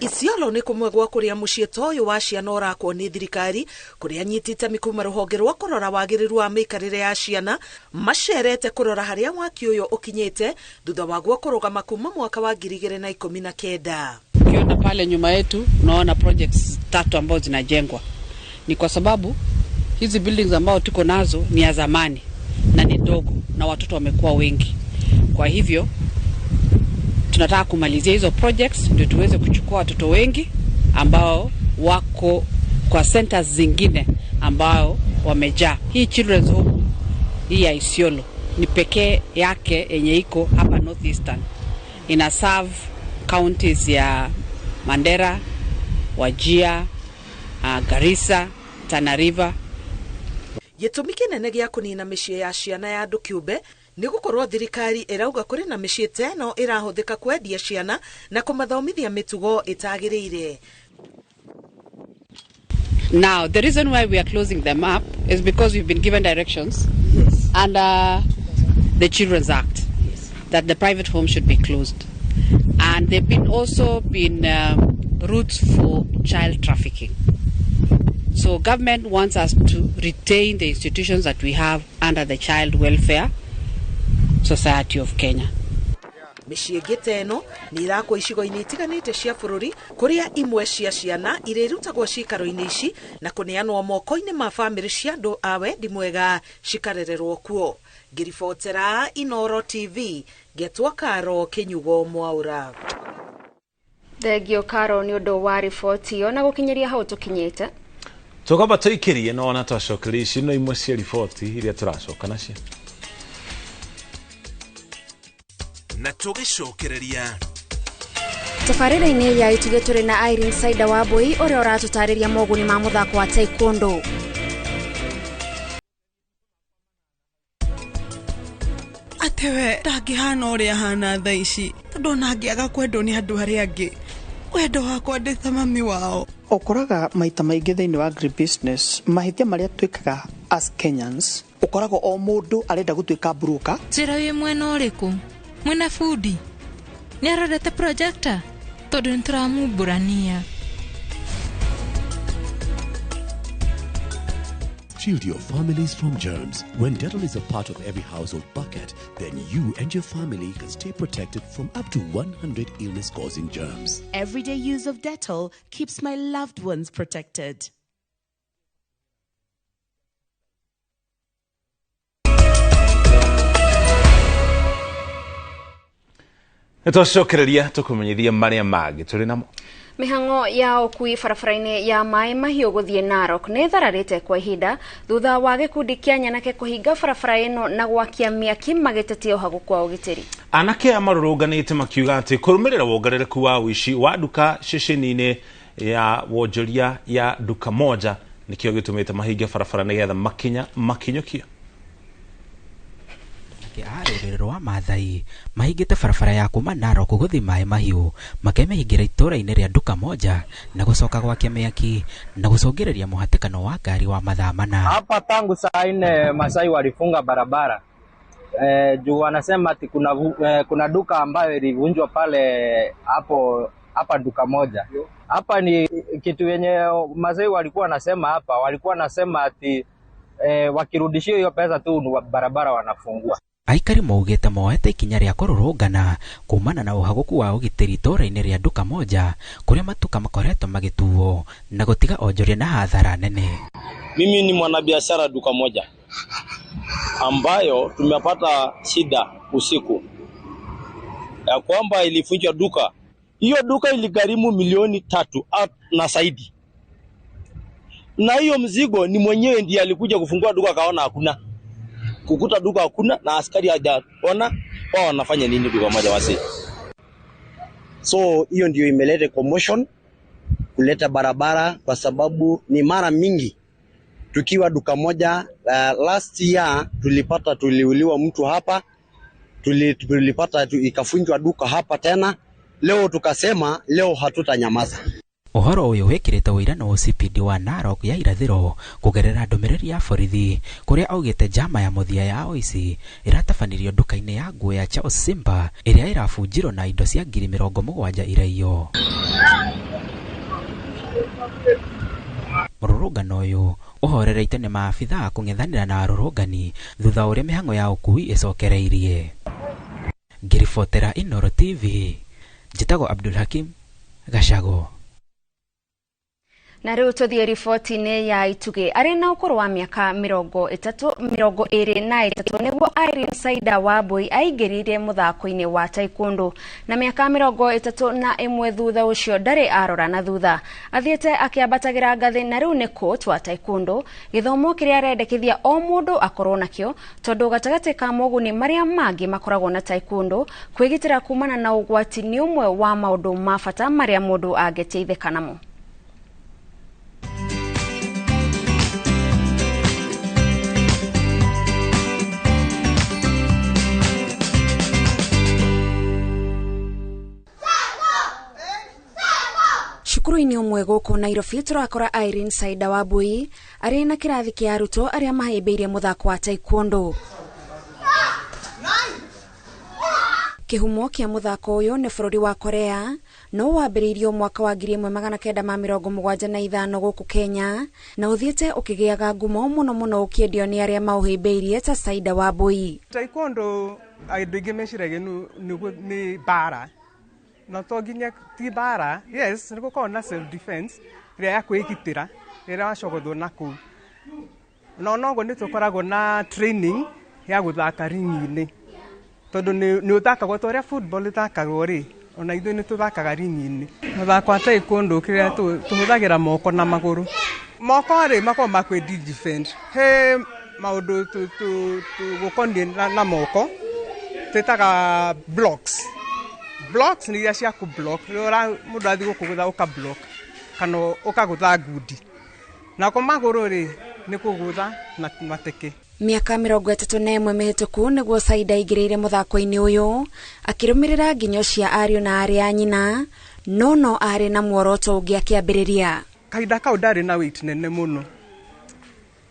[SPEAKER 2] Isiolo nĩ kũmwe gwa kũrĩa mũciĩ ta ũyũ wa ciana ũrakwo nĩ thirikari, kũrĩa anyiti itemi kuma rũhonge rwa kũrora wagĩrĩru wa mĩikarĩre ya ciana macerete kũrora harĩa waki ũyũ ũkinyĩte thutha waguo kũrũgama kuma mwaka wa 2019.
[SPEAKER 9] Ukiona pale nyuma yetu unaona projects 3 ambazo zinajengwa, ni kwa sababu hizi buildings ambao tuko nazo ni ya zamani na ni ndogo na watoto wamekuwa wengi. Kwa hivyo tunataka kumalizia hizo projects ndio tuweze kuchukua watoto wengi ambao wako kwa centers zingine ambao wamejaa. Hii Children's Home hii ya Isiolo ni pekee yake yenye iko hapa Northeastern. Ina serve counties ya Mandera, Wajir, Garissa, Tana River.
[SPEAKER 2] Gĩtũmi kĩnene gĩa kũnina mĩciĩ ya ciana ya andũ kĩũmbe nĩ gũkorwo thirikari ĩrauga kũrĩ na mĩciĩ ta ĩno ĩrahũthĩka kwendia ciana na kũmathomithia mĩtugo ĩtagĩrĩire.
[SPEAKER 9] Now, the reason why we are closing them up is because we've been given directions under the Children's Act that the private homes should be closed. And they've been also been routes for child trafficking. So government wants us to retain the institutions that we have under the Child Welfare Society of Kenya.
[SPEAKER 2] Mĩciĩ ĩngĩ ta ĩno nĩ ĩrakwo icigo-inĩ itiganĩte cia bũrũri, kũrĩa imwe cia ciana irĩrutagwo ciikaro-inĩ ici na kũneanwo moko-inĩ ma bamĩrĩ cia andũ a wendi mwega cikarererwo kuo. Ngĩribotera Inooro TV, ngetwo Karo Kinyugo Mwaura.
[SPEAKER 4] Thengio Karo nĩ ũndũ wa riboti ĩyo, na gũkinyĩria hau tũkinyĩte
[SPEAKER 6] tũkamba tũikĩrie no ona twacokeria ici no imwe cia riboti iria tũracoka nacio
[SPEAKER 10] na tũgĩcokereria.
[SPEAKER 4] Tabarĩra-inĩ ya Itugĩ tũrĩ na Irene Saida Wambui ũrĩa ũratũtarĩria moguni ma mũthako wa taekwondo.
[SPEAKER 11] Atewe ndangĩhana ũrĩa ahana thaa ici, tondũ ona angĩaga kwendwo nĩ andũ arĩa angĩ, wendo wakwa ndĩ ta mami wao.
[SPEAKER 12] Ũkoraga maita maingĩ thĩinĩ wa agribusiness mahĩtia marĩa twĩkaga as Kenyans, ũkoraga o mũndũ arenda gũtuĩka broker.
[SPEAKER 13] Njĩra wĩ mwena ũrĩkũ? Mwena bundi nĩ arorete projector tondũ nĩ tũramumbũrania.
[SPEAKER 14] Shield your families from germs. When Dettol is a part of every household bucket, then you and your family can stay protected from up to 100 illness-causing germs.
[SPEAKER 28] Everyday use of Dettol keeps my loved ones protected.
[SPEAKER 6] Nĩtwacokereria tũkũmenyithia marĩa mangĩ tũrĩ namo.
[SPEAKER 4] Mĩhang'o ya ũkui barabara-inĩ ya Maĩ Mahiũ gũthiĩ Narok nĩ ĩthararĩte kwa ihinda thutha wa gĩkundi kĩa nyanake kũhinga barabara ĩno na gwakia mĩaki magĩtetia ũhagũku wa ũgitĩri.
[SPEAKER 6] Anake aya marũrũnganĩte makiuga atĩ kũrũmĩrĩra wongerereku wa ũici wa nduka ceceni-inĩ ya wonjoria ya Duka Moja nĩkĩo gĩtũmĩte mahinge barabara nĩgetha makinya makinyũkio.
[SPEAKER 5] Anake a rũrĩrĩ rwa Maathai mahingĩte barabara ya kuma Narok gũthiĩ Maĩ Mahiũ makemĩhingĩra itũũra-inĩ rĩa Duka Moja na gũcoka gwakia mĩaki na gũcũngĩrĩria mũhatĩkano wa ngari wa mathaa mana.
[SPEAKER 7] Hapa tangu saa nne Masai walifunga barabara juu wanasema ati kuna duka ambayo ilivunjwa pale hapo hapa duka moja. Hapa ni kitu yenye Masai walikuwa wanasema hapa, walikuwa wanasema ati wakirudishia hiyo pesa tu barabara wanafungua.
[SPEAKER 5] Aikari maugĩte moete ikinya rĩa kũrũrũngana kumana na ũhagũku wa ũgitĩri itũũra-inĩ rĩa Duka Moja kũrĩa matuka makoretwo magĩtuo na gũtiga onjoria na hathara nene.
[SPEAKER 15] Mimi ni mwanabiashara duka moja ambayo tumepata shida usiku ya kwamba ilivunjwa duka. Hiyo duka iligharimu milioni 3 na zaidi, na hiyo mzigo ni mwenyewe ndiye alikuja kufungua duka akaona hakuna, kukuta duka hakuna, na askari hajaona wao wanafanya nini duka moja wasi.
[SPEAKER 17] So hiyo ndio imeleta commotion, kuleta barabara, kwa sababu ni mara mingi tukiwa duka moja. Last year tulipata, tuliuliwa mtu hapa, tulipata ikafunjwa duka hapa tena. Leo tukasema leo hatutanyamaza.
[SPEAKER 5] Ũhoro ũyũ wĩkĩrĩte ũira na OCPD wa Narok ya irathĩro kũgerera ndũmĩrĩri ya borithi kũrĩa augĩte njama ya mũthia ya oici ĩratabanirio nduka-inĩ ya nguo ya Charles Simba ĩrĩa ĩrabunjirwo na indo cia 70,000 iraiywo. Mũrũrũngano ũyũ ũhorereitio nĩ maabithaa kũng'ethanĩra na arũrũngani thutha ũrĩa mĩhang'o ya ũkui ĩcokereirie. Ngĩribotera Inooro TV, njĩtagwo Abdul Hakim Gacago.
[SPEAKER 4] Na rĩu tũthiĩ riboti-inĩ ya Itugĩ. Arĩ na ũkũrũ wa mĩaka 23 nĩguo Irene Saida Wambui aingĩrire mũthako-inĩ wa taekwondo, na mĩaka 31 thutha ũcio ndarĩ arora na thutha. Athiĩte akĩambatagĩra ngathĩ na rĩu nĩ coach wa taekwondo, gĩthomo kĩrĩa arendekithia o mũndũ akorwo nakĩo tondũ gatagatĩ ka moguni marĩa mangĩ makoragwo na taekwondo, kwĩgitĩra kumana na ũgwati nĩ ũmwe wa maũndũ ma bata marĩa mũndũ angĩteithĩka namo. Cukuru-inĩ ũmwe gũkũ Nairobi tũrakora Irene Saida Wambui arĩ na kĩrathi kĩa arutwo arĩa mahĩmbĩirie mũthako wa taekwondo. Kĩhumo kĩa mũthako ũyũ nĩ bũrũri wa Korea, no wambĩrĩirio mwaka wa 1975 gũkũ Kenya na ũthiĩte ũkĩgĩaga ngumo mũno mũno ũkĩendio nĩ arĩa maũhĩmbĩirie ta Saida Wambui.
[SPEAKER 18] Taekwondo andũ aingĩ meciragia nĩ mbara, na to nginya ti mbara. Yes, nĩ gũkoragwo na self defense ĩrĩa ya kwĩgitĩra rĩrĩa wacogothwo na kũu, na onoguo nĩ tũkoragwo na training ya gũthaka ringi-inĩ, tondũ nĩ ũthakagwo ta ũrĩa football ĩthakagwo rĩ, ona ithuĩ nĩ tũthakaga ringi-inĩ. Mũthako wa taekwondo kĩrĩa tũhũthagĩra moko na magũrũ. Moko rĩ makoragwo ma kwĩ defend, he maũndũ tũgũkoniĩ na moko twĩtaga blocks. Blocks nĩ iria cia kũ block, rĩrĩa mũndũ athiĩ gũkũgũtha ũka block kana ũkagũtha ngundi. Nako magũrũ rĩ nĩ kũgũtha na mateke.
[SPEAKER 4] Mĩaka 31 mĩhĩtũku nĩguo Saida aingĩrĩire mũthako-inĩ ũyũ akĩrũmĩrĩra nginyo cia ariũ na aarĩ a nyina, no arĩ na muoroto ũngĩ akĩambĩrĩria.
[SPEAKER 18] Kahinda kau ndarĩ na weight nene mũno,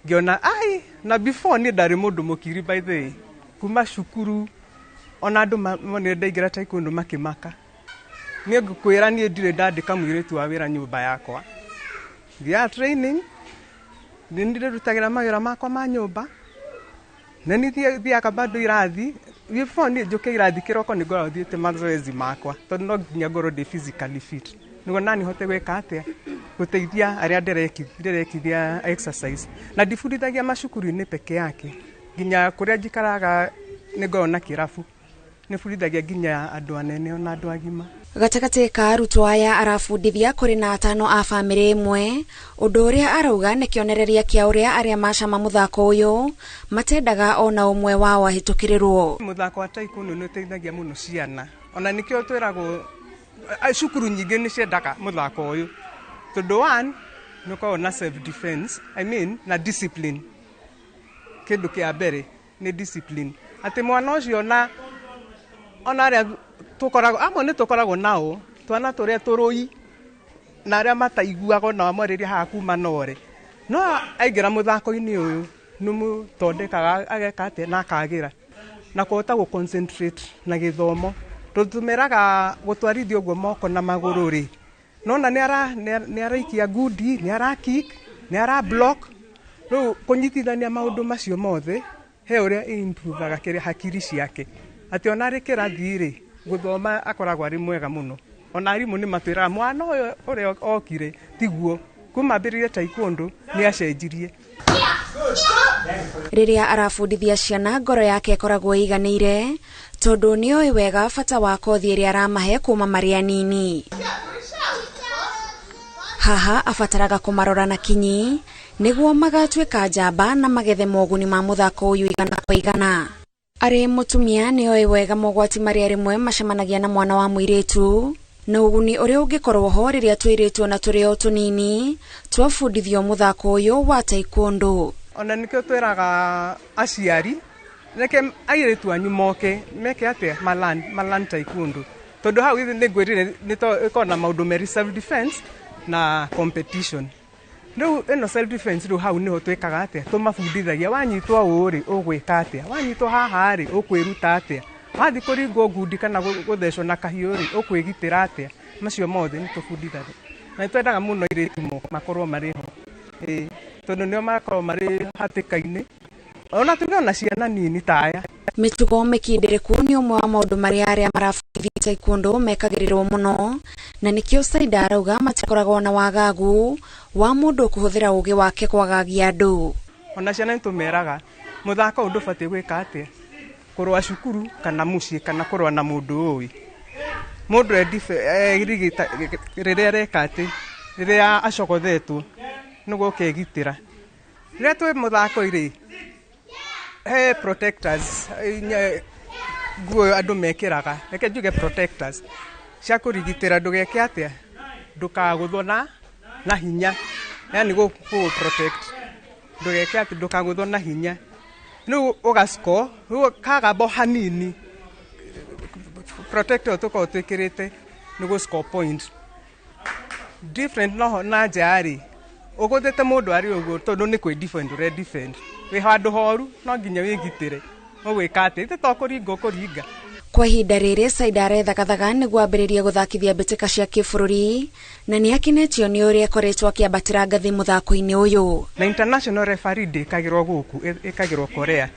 [SPEAKER 18] ngĩona ai, na before niĩ ndarĩ mũndũ mũkiri by the way, kuma cukuru ona andũ monire ndaingĩra taekwondo makĩmaka. Niĩ ngũkwĩra niĩ ndirĩ ndandĩka mũirĩtu wa wĩra nyũmba yakwa, thiaga training, nĩ ndĩrutagĩra mawĩra makwa ma nyũmba, na nĩ thiaga bado irathi. Before niĩ njũke irathi kĩroko nĩ ngoragwo thiĩte mazoezi makwa, tondũ no nginya ngorwo ndĩ physically fit nĩguo nani hote gwĩka atĩa, gũteithia arĩa ndĩrekithia exercise. Na ndibundithagia macukuru-inĩ peke yake, nginya kũrĩa njikaraga nĩ ngoragwo na kĩrabu, nĩbundithagia nginya andũ anene ona andũ agima.
[SPEAKER 4] Gatagatĩ ka arutwo aya arabundithia kũrĩ na atano a bamĩrĩ ĩmwe, ũndũ ũrĩa arauga nĩ kĩonereria kĩa ũrĩa arĩa macama mũthako ũyũ matendaga ona ũmwe wao ahĩtũkĩrĩrwo.
[SPEAKER 18] Mũthako wa taekwondo nĩ ũteithagia mũno ciana, ona nĩkĩo twĩragwo cukuru nyingĩ nĩ ciendaga mũthako ũyũ, tondũ one nĩ ũkoragwo na self defense, I mean na discipline. Kĩndũ kĩa mbere nĩ discipline. Atĩ mwana ũcio ona arĩa tũkoragwo amwe nĩ tũkoragwo nao twana tũrĩa tũrũi na arĩa mataiguaga ona wamwarĩria haha kuma nore no aingĩra mũthako-inĩ ũyũ nĩ mũthondekaga ageka atĩa na akagĩra na kũhota gũ concentrate na gĩthomo tondũ tũmeraga gũtwarithia ũguo moko na magũrũ rĩ nona nĩ araikia ngundi, nĩ ara kick, nĩ ara block. Rĩu kũnyitithania maũndũ macio mothe he ũrĩa improvaga kĩrĩa hakiri ciake atĩ ona arĩ kĩrathi rĩ gũthoma akoragwo arĩ mwega mũno. Ona arimũ nĩ matwĩraga mwana ũyũ ũrĩa okire tiguo kuma ambĩrĩrie taekwondo nĩ acenjirie.
[SPEAKER 4] Rĩrĩa arabundithia ciana ngoro yake ĩkoragwo ĩiganĩire tondũ nĩoĩ wega bata wa kothi ĩrĩa aramahe kuma marĩ anini. Haha abataraga kũmarora na kinyi nĩguo magatuĩka njamba na magethe moguni ma mũthako ũyũ igana kwa igana. Arĩ mũtumia nĩoĩ wega mogwati marĩa rĩmwe macemanagia na mwana wa mũirĩtu na ũguni ũrĩa ũngĩkorwo ho rĩrĩa tũirĩtu na tũrĩ o tũnini twabundithio mũthako ũyũ wa taekwondo.
[SPEAKER 18] Ona nĩkĩo twĩraga aciari reke airĩtu anyu moke meke atĩa malan taekwondo tondũ hau nĩ ngwĩrire nĩ ĩkoragwo na maũndũ merĩ, self defense na competition. Rĩu ĩno self defense rĩu hau nĩho twĩkaga atĩa, tũmabundithagia wanyitwo ũũ rĩ ũgwĩka atĩa, wanyitwo haha rĩ ũkwĩruta atĩa, wathiĩ kũringwo ngundi kana gũthecwo na kahiũ rĩ ũkwĩgitĩra atĩa. Macio mothe nĩ tũbundithagia na nĩ twendaga mũno airĩtu makorwo marĩ ho tondũ nĩo makorwo marĩ hatĩka-inĩ ona tuge ona ciana nini ta aya.
[SPEAKER 4] Mĩtugo mĩkindĩrĩku nĩ ũmwe wa maũndũ marĩa arĩa marabundithia taekwondo mekagĩrĩrwo mũno na nĩkĩo Saida arauga matikoragwo na wagagu wa mũndũ kũhũthĩra ũgĩ wake kwagagia andũ.
[SPEAKER 18] Ona ciana nĩ tũmeraga mũthako ũyũ ndũbatiĩ gwĩka atĩa, kũrũa cukuru kana mũciĩ kana kũrũa na mũndũ ũĩ mũndũ rĩrĩa areka atĩ rĩrĩa acogothetwo nĩguo ũkegitĩra. Rĩrĩa twĩ mũthako-rĩ he protectors nguo andũ mekĩraga, reke njuge protectors cia kũrigitĩra ndũgeke atĩa, ndũkagũthwo na hinya, yani gũ protect ndũgeke atĩ ndũkagũthwo na hinya. Rĩu ũgaciko rĩu kagamba hanini protector tũkoragwo twĩkĩrĩte nĩ gũ score point different noho na nja rĩ ũgũthĩte mũndũ arĩ ũguo tondũ nĩ kwĩ defend ũre defend wĩ handũ horu no nginya wĩgitĩre ũgwĩka atĩ ithe to kũringa ũkũringa.
[SPEAKER 4] Kwa ihinda rĩrĩ Saida arethagathaga nĩguo ambĩrĩrie gũthakithia mbĩtĩka cia kĩbũrũri na nĩ akenetio nĩ ũrĩa akoretwo akĩambatĩra ngathĩ mũthako-inĩ ũyũ.
[SPEAKER 18] Na international referee ndĩkagĩrwo gũkũ, ĩkagĩrwo Korea.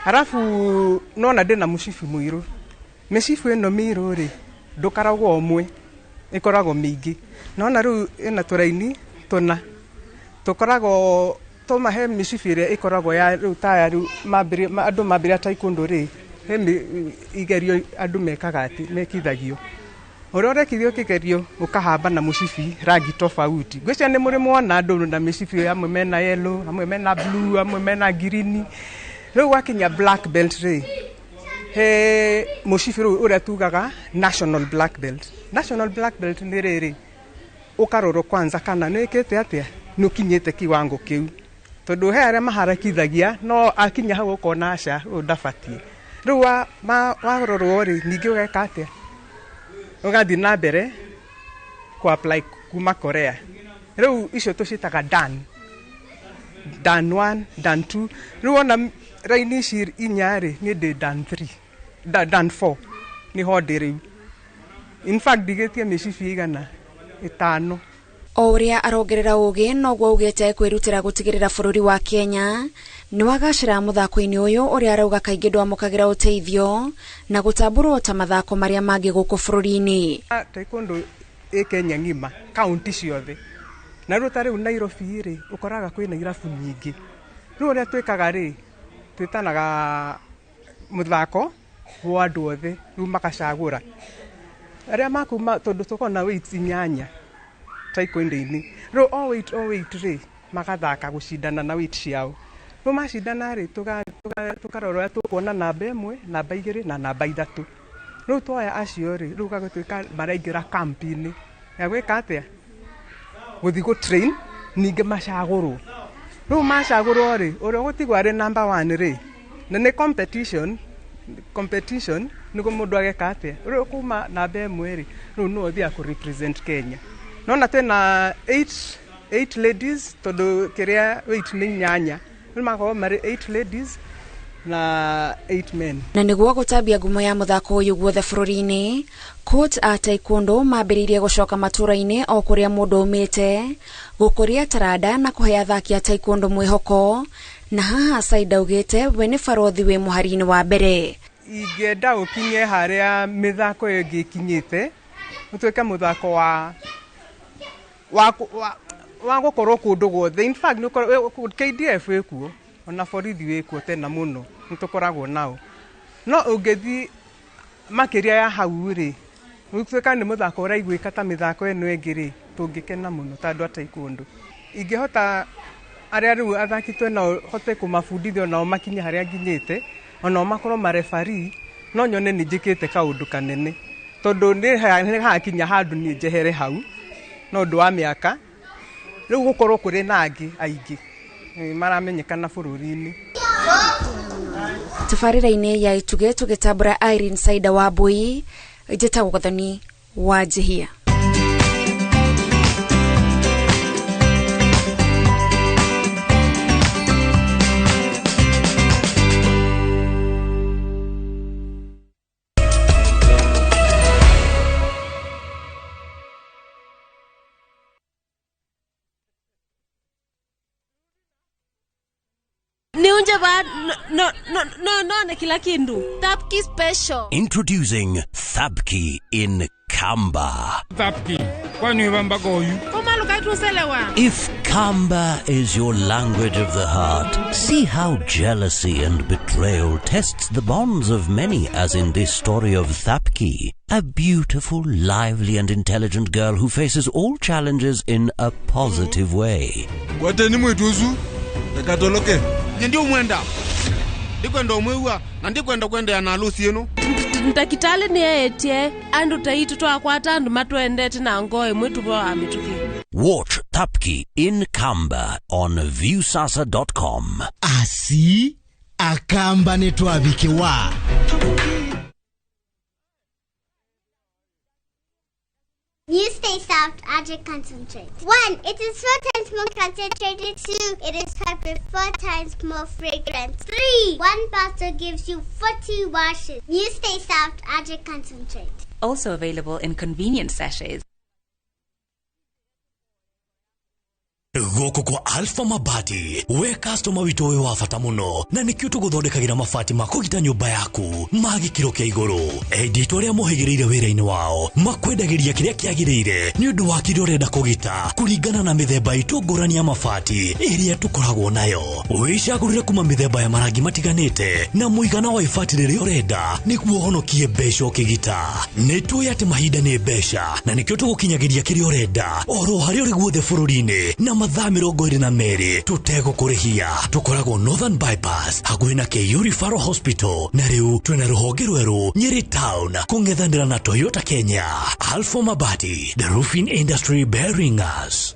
[SPEAKER 18] Arabu nona ndĩna mũcibi mũirũ, mĩcibi ĩno mĩirũ rĩ ndũkaragwo ũmwe, ĩkoragwo mĩingĩ. Nona rĩu ĩna tũraini tũna tũkoragwo tũmahe mĩcibi ĩrĩa ĩkoragwo ya rĩu taya rĩu andũ mambĩrĩria taekwondo rĩ he igerio andũ mekaga atĩ mekithagio ũrĩa ũrekithio kĩgerio ũkahamba na mũcibi rangi tofauti. Ngwĩciria nĩ mũrĩ mwona andũ na mĩcibi amwe mena yellow, amwe mena blue, amwe mena green. Rĩu wakinya black belt rĩ he mũcibi rĩu ũrĩa tugaga national black belt. National black belt nĩ rĩrĩ ũkarorwo kwanza kana nĩ wĩkĩte atĩa, nĩ ũkinyĩte kiwango kĩu tondũ he arĩa maharakithagia no akinya hau ũkona aca ũyũ ndabatiĩ. Rĩu warorwo rĩ ningĩ ũgeka atĩa, ũgathiĩ na mbere kũ apply kuma Korea. Rĩu icio tũciĩtaga dan 1, dan 2. Rĩu wona raini ici inya rĩ niĩ ndĩ dan 3, dan 4 nĩho ndĩ rĩu. In fact ndigĩtie mĩcibi igana ĩtano.
[SPEAKER 4] O ũrĩa arongerera ũgĩ noguo augĩte kwĩrutĩra gũtigĩrĩra bũrũri wa Kenya nĩ wagacĩra mũthako-inĩ ũyũ ũrĩa arauga kaingĩ ndwamũkagĩra ũteithio na gũtambũrwo ta mathako marĩa mangĩ gũkũ bũrũri-inĩ.
[SPEAKER 18] Taekwondo ĩ Kenya ng'ima, kaunti ciothe. Na rĩu ta rĩu Nairobi rĩ ũkoraga kwĩna irabu nyingĩ. Rĩu ũrĩa twĩkaga rĩ twĩtanaga mũthako wa andũ othe rĩu makacagũra arĩa makuma tondũ tũkoragwo na weights inyanya taekwondo-inĩ. Rĩu o weight rĩ magathaka gũcindana na weight ciao. Rĩu macindana rĩ tũkarora ũrĩa tũkuona namba ĩmwe, namba igĩrĩ na namba ithatũ. Rĩu twoya acio rĩ rĩu gagũtuĩka maraingĩra kampi-inĩ ya gwĩka atĩa, gũthiĩ gũ train ningĩ macagũrwo. Rĩu macagũrwo rĩ ũrĩa ũgũtigwo arĩ number 1 rĩ na nĩ competition Competition nĩguo mũndũ ageka atĩa rĩu kuma namba 1 rĩ, rĩu nĩwe ũthiaga kũ represent Kenya. Nona twĩna 8 ladies tondũ kĩrĩa weight nĩ 8, rĩu magakorwo marĩ 8 ladies na 8 men.
[SPEAKER 1] Na nĩguo gũtambia ngumo ya mũthako ũyũ guothe bũrũri-inĩ, coach a taekwondo mambĩrĩirie gũcoka matũra-inĩ o kũrĩa mũndũ aumĩte, gũkũria taranda na kũhe athaki a taekwondo mwĩhoko. Na haha Saida augĩte we nĩ barothi wĩ mũhari-inĩ wa mbere.
[SPEAKER 18] Ingĩenda ũkinye harĩa mĩthako ĩyo ĩngĩ ĩkinyĩte, ũtuĩke mũthako wa gũkorwo kũndũ guothe. In fact, KDF wĩkuo, ona borithi wĩkuo tena mũno, nĩtũkoragwo nao. No ũngĩthiĩ makĩria ya hau rĩ, ũtuĩka nĩ mũthako ũraiguĩka ta mĩthako ĩno ĩngĩ rĩ, tũngĩkena mũno ta andũ a taekwondo. Ingĩhota arĩa rĩu athaki twĩnao hote kũmabundithia onao makinye harĩa nginyĩte, onao makorwo marebarii, no nyone nĩ njĩkĩte kaũndũ kanene, tondũ nĩ hakinya handũ niĩ njehere hau no ũndũ wa mĩaka, rĩu gũkorwo kũrĩ na angĩ aingĩ maramenyekana bũrũri-inĩ.
[SPEAKER 1] Tabarĩra-inĩ ya Ituge tũgĩtambũra Irene Saida Wambui, njĩtagwo Gathoni wa Njihia.
[SPEAKER 3] No kila kindu. Thapki special.
[SPEAKER 14] Introducing Thapki in Kamba.
[SPEAKER 16] Thapki. Kwani wamba goyu?
[SPEAKER 14] If Kamba is your language of the heart, see how jealousy and betrayal tests the bonds of many, as in this story of Thapki, a beautiful, lively and intelligent girl who faces all challenges in a positive way.
[SPEAKER 16] Kwateni mwituzu? Nakatoloke. Ndio mwenda. Ndikwenda omwewa na ndikwenda kwenda na harusi yenu.
[SPEAKER 3] Ndakitale ni etie andu taitu twakwata andu matwendete na ngoe mwitu bwa amituki.
[SPEAKER 14] Watch Thapki in Kamba on viewsasa.com.
[SPEAKER 19] Asi akamba netwabikewa.
[SPEAKER 20] You stay soft, Aja concentrate. 1, it is 4 times more concentrated. 2, it is packed with 4 times more fragrance. 3, 1 bottle gives you 40 washes. You stay soft, Aja concentrate.
[SPEAKER 21] Also available in convenient sachets.
[SPEAKER 24] Gũkũ kwa Alpha Mabati, we customer witũ wĩ wa bata mũno, na nĩkĩo tũgũthondekagĩra mabati ma kũgita nyũmba yaku ma gĩkĩro kĩa igũrũ. Endia aitũ arĩa mohĩgĩrĩire wĩra-inĩ wao makwendagĩria kĩrĩa kĩagĩrĩire nĩ ũndũ wa kĩrĩa ũrenda kũgita kũringana na mĩthemba itũ ngũrani ya mabati ĩrĩa tũkoragwo nayo. Wĩcagũrĩre kuma mĩthemba ya marangi matiganĩte na mũigana wa ibati rĩrĩa ũrenda nĩguo ũhonokie mbeca ũkĩgita. Nĩ tũĩ atĩ mahinda nĩ mbeca na nĩkĩo tũgũkinyagĩria kĩrĩa ũrenda oro harĩa ũrĩ guothe bũrũri-inĩ na mathaa 22 tũtegũkũrĩhia. Tũkoragwo Northern Bypass hakuhĩ na KU Referral Hospital, na rĩu twĩna rũhonge rwerũ Nyeri Town kũng'ethanĩra na Toyota Kenya. Alpha Mabati, the roofing industry bearing us.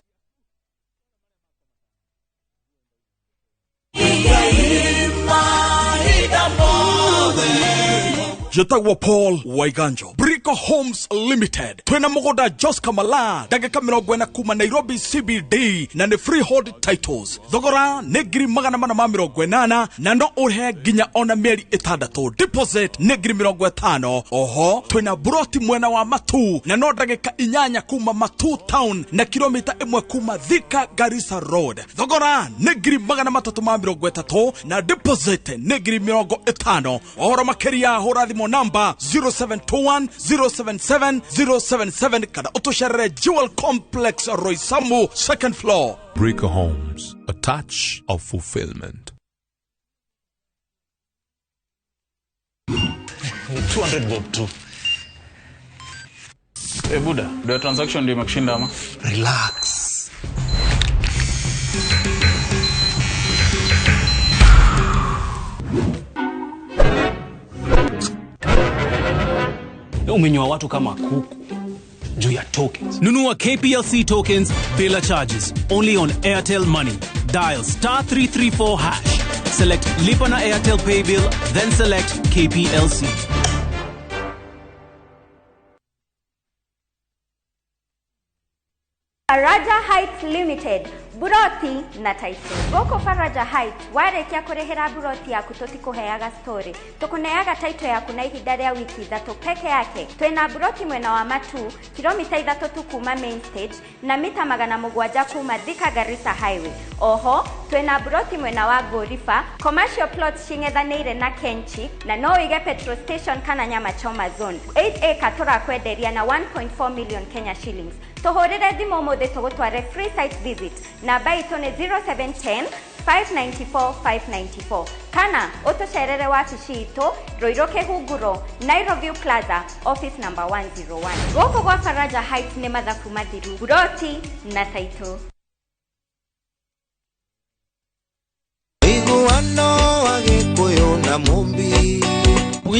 [SPEAKER 25] Jetagwo Paul Waiganjo, Brico Homes Limited. Twena mũgũnda Jos Kamala, ndagĩka 40 kuma Nairobi CBD, na nĩ freehold titles. Thogora nĩ 480,000 na no ũrĩhe nginya ona mĩeri 6. Deposit nĩ 50,000. Oho twĩna buroti mwena wa Matu na no ndagĩka 8 kuma Matu Town na kilomita 1 kuma Thika Garissa Road. Thogora nĩ 330,000 na deposit nĩ 50,000. Ũhoro makĩria hũra thimũ namba 0721 077 077 kana ũtũcerere Jewel Complex Roysambu 2nd floor.
[SPEAKER 10] Breaker Homes, a touch of fulfillment.
[SPEAKER 26] 200 bob tu.
[SPEAKER 27] Eh, Buda, ndio transaction ndio imekushinda ama?
[SPEAKER 26] Relax.
[SPEAKER 28] Umenyoa watu kama kuku juu ya tokens.
[SPEAKER 22] Nunua KPLC tokens bila charges. Only on Airtel Money. Dial *334#.
[SPEAKER 2] Select Lipa na Airtel Paybill, then select KPLC.
[SPEAKER 8] Faraja Heights Limited, buroti na taito. Goko Faraja Heights warekia kurihira buroti yaku tutikuheaga story, tukuneaga taito yaku na ihinda ria wiki 3 peke yake. Twina buroti mwena wa Matu, kilomita 3 tu kuma main stage na mita 700 kuma Thika Garissa Highway. Oho twina buroti mwena wa Gorifa, commercial plot shing'ethanĩire na Kenchi na no wige petrol station kana nyama choma zone. 8 acre turakwenderia na 1.4 million Kenya shillings. Tuhurire thimu umuthi tugutware free site visit. Namba itũ nĩ 0710 594 594 kana utucerere wabici itũ Ruiru Kihunguro, Nairobi Plaza, office number 101. Gũkũ gwa Faraja Heights nĩ mathabu mathiru, buroti na taitũ.
[SPEAKER 9] Iguano wa Gĩkũyũ na Mũmbi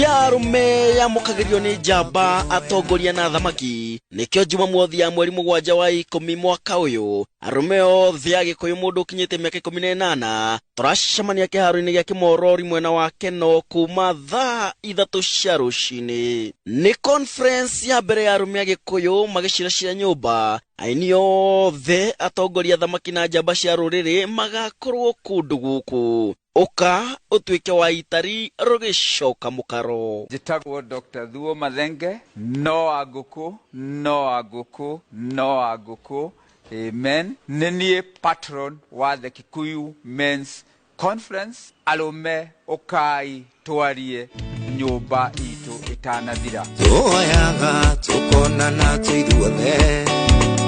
[SPEAKER 11] ya arume yamũkagĩrio nĩ njamba atongoria na athamaki. Nĩkĩo Jumamothi ya mweri 7 wa 10 mwaka ũyũ arũme othe a Gĩkũyũ mũndũ ũkinyĩte mĩaka 18 tũracemania kĩharo-inĩ gĩa Kĩmorori mwena wa Keno kuma thaa 3 cia rũcinĩ. Nĩ conference ya mbere ya arũme a Gĩkũyũ magĩciracira nyũmba. Aini othe atongoria athamaki na njamba cia rũrĩrĩ magakorwo kũndũ gũkũ. Ũka ũtuĩke wa itari rũgĩcoka mũkaro.
[SPEAKER 12] Njĩtagwo Dr. Thuo Mathenge, no a ngũkũ, no a ngũkũ, no a ngũkũ, amen. Nĩ niĩ patron wa the Kikuyu Men's Conference. Arũme ũkai twarie nyũmba itũ ĩtanathira.
[SPEAKER 9] Tuoyaga tũkonana tũithuothe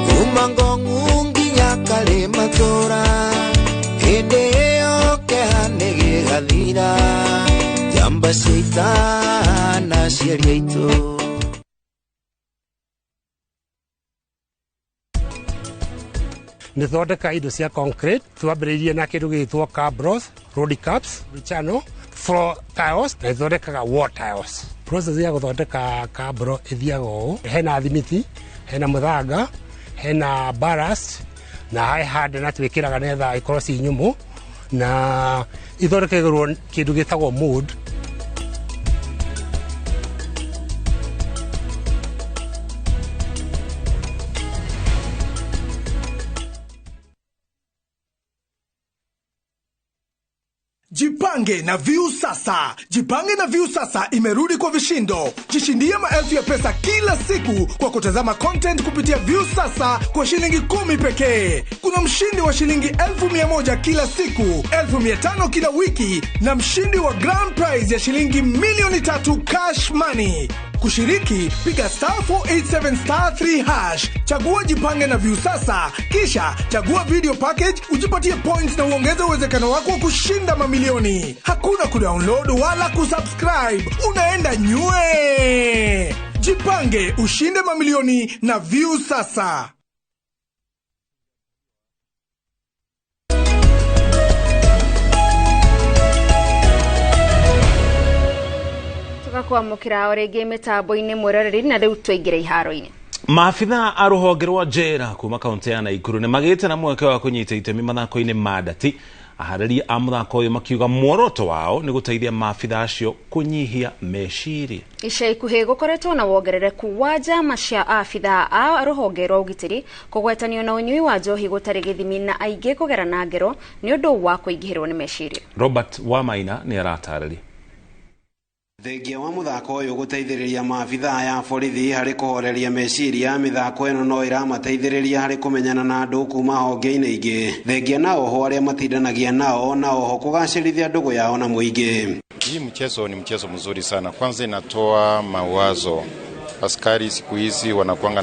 [SPEAKER 9] kuma Ngong'u nginya Karĩmatũra, hĩndĩ ĩyo kĩeha nĩ gĩgathira, njamba cia ita na aciari aitũ.
[SPEAKER 13] Nĩ thondeka indo cia concrete, twambĩrĩirie na kĩndũ gĩgĩtwo cabros, road caps, channel, floor tiles, na ithondekaga wall tiles. Process ya gũthondeka cabro ĩthiaga ũũ: hena thimiti, hena mũthanga, hena ballast, na he hardener twĩkĩraga nĩgetha ikorwo ci nyũmũ, na ithondekagĩrwo kĩndũ gĩtagwo mold.
[SPEAKER 22] Jipange na Viusasa. Jipange na Viusasa imerudi kwa vishindo. Jishindie maelfu ya pesa kila siku kwa kutazama content kupitia Viusasa kwa shilingi 10 pekee. Kuna mshindi wa shilingi 1,100 kila siku, 1,500 kila wiki na mshindi wa grand prize ya shilingi 3,000,000 cash money. Kushiriki, piga *487*3#, chagua Jipange na Viusasa, kisha chagua video package, ujipatie points na uongeze uwezekano wako wa kushinda mamilioni. Hakuna kudownload wala kusubscribe, unaenda nywe. Jipange, ushinde mamilioni na Viusasa.
[SPEAKER 4] Kwamũkĩra o rĩngĩ mĩtambo-inĩ mwĩroreri na rĩu tũingĩre iharo-inĩ.
[SPEAKER 6] Maabitha a rũhonge rwa njera kuma kaunti ya Naikuru nĩ magĩte na mweke wa kũnyita itemi mathako-inĩ ma ndati. Aharĩria a mũthako ũyũ makiuga muoroto wao nĩ gũteithia maabitha acio kũnyihia meciria.
[SPEAKER 4] Ica ikuhĩ gũkoretwo na wongerereku wa njama cia abitha a rũhonge rwa ũgitĩri kũgwetanio na ũnyui wa njohi gũtarĩ gĩthimi na aingĩ kũgerana ngero nĩ ũndũ wa kũingĩhĩrwo nĩ meciria.
[SPEAKER 6] Robert Wamaina nĩ aratarĩria.
[SPEAKER 23] Thengia wa muthako uyu guteithiriria maabithaa ya borithi hari kuhoreria meciria, mithako ino no iramateithiriria hari kumenyana na andu kuma honge-ini ingi, thengia na oho aria matindanagia nao na oho kugacirithia ndugu yao na muingi.
[SPEAKER 29] Hii mchezo ni mchezo mzuri sana. Kwanza inatoa mawazo. Askari siku hizi wanakuanga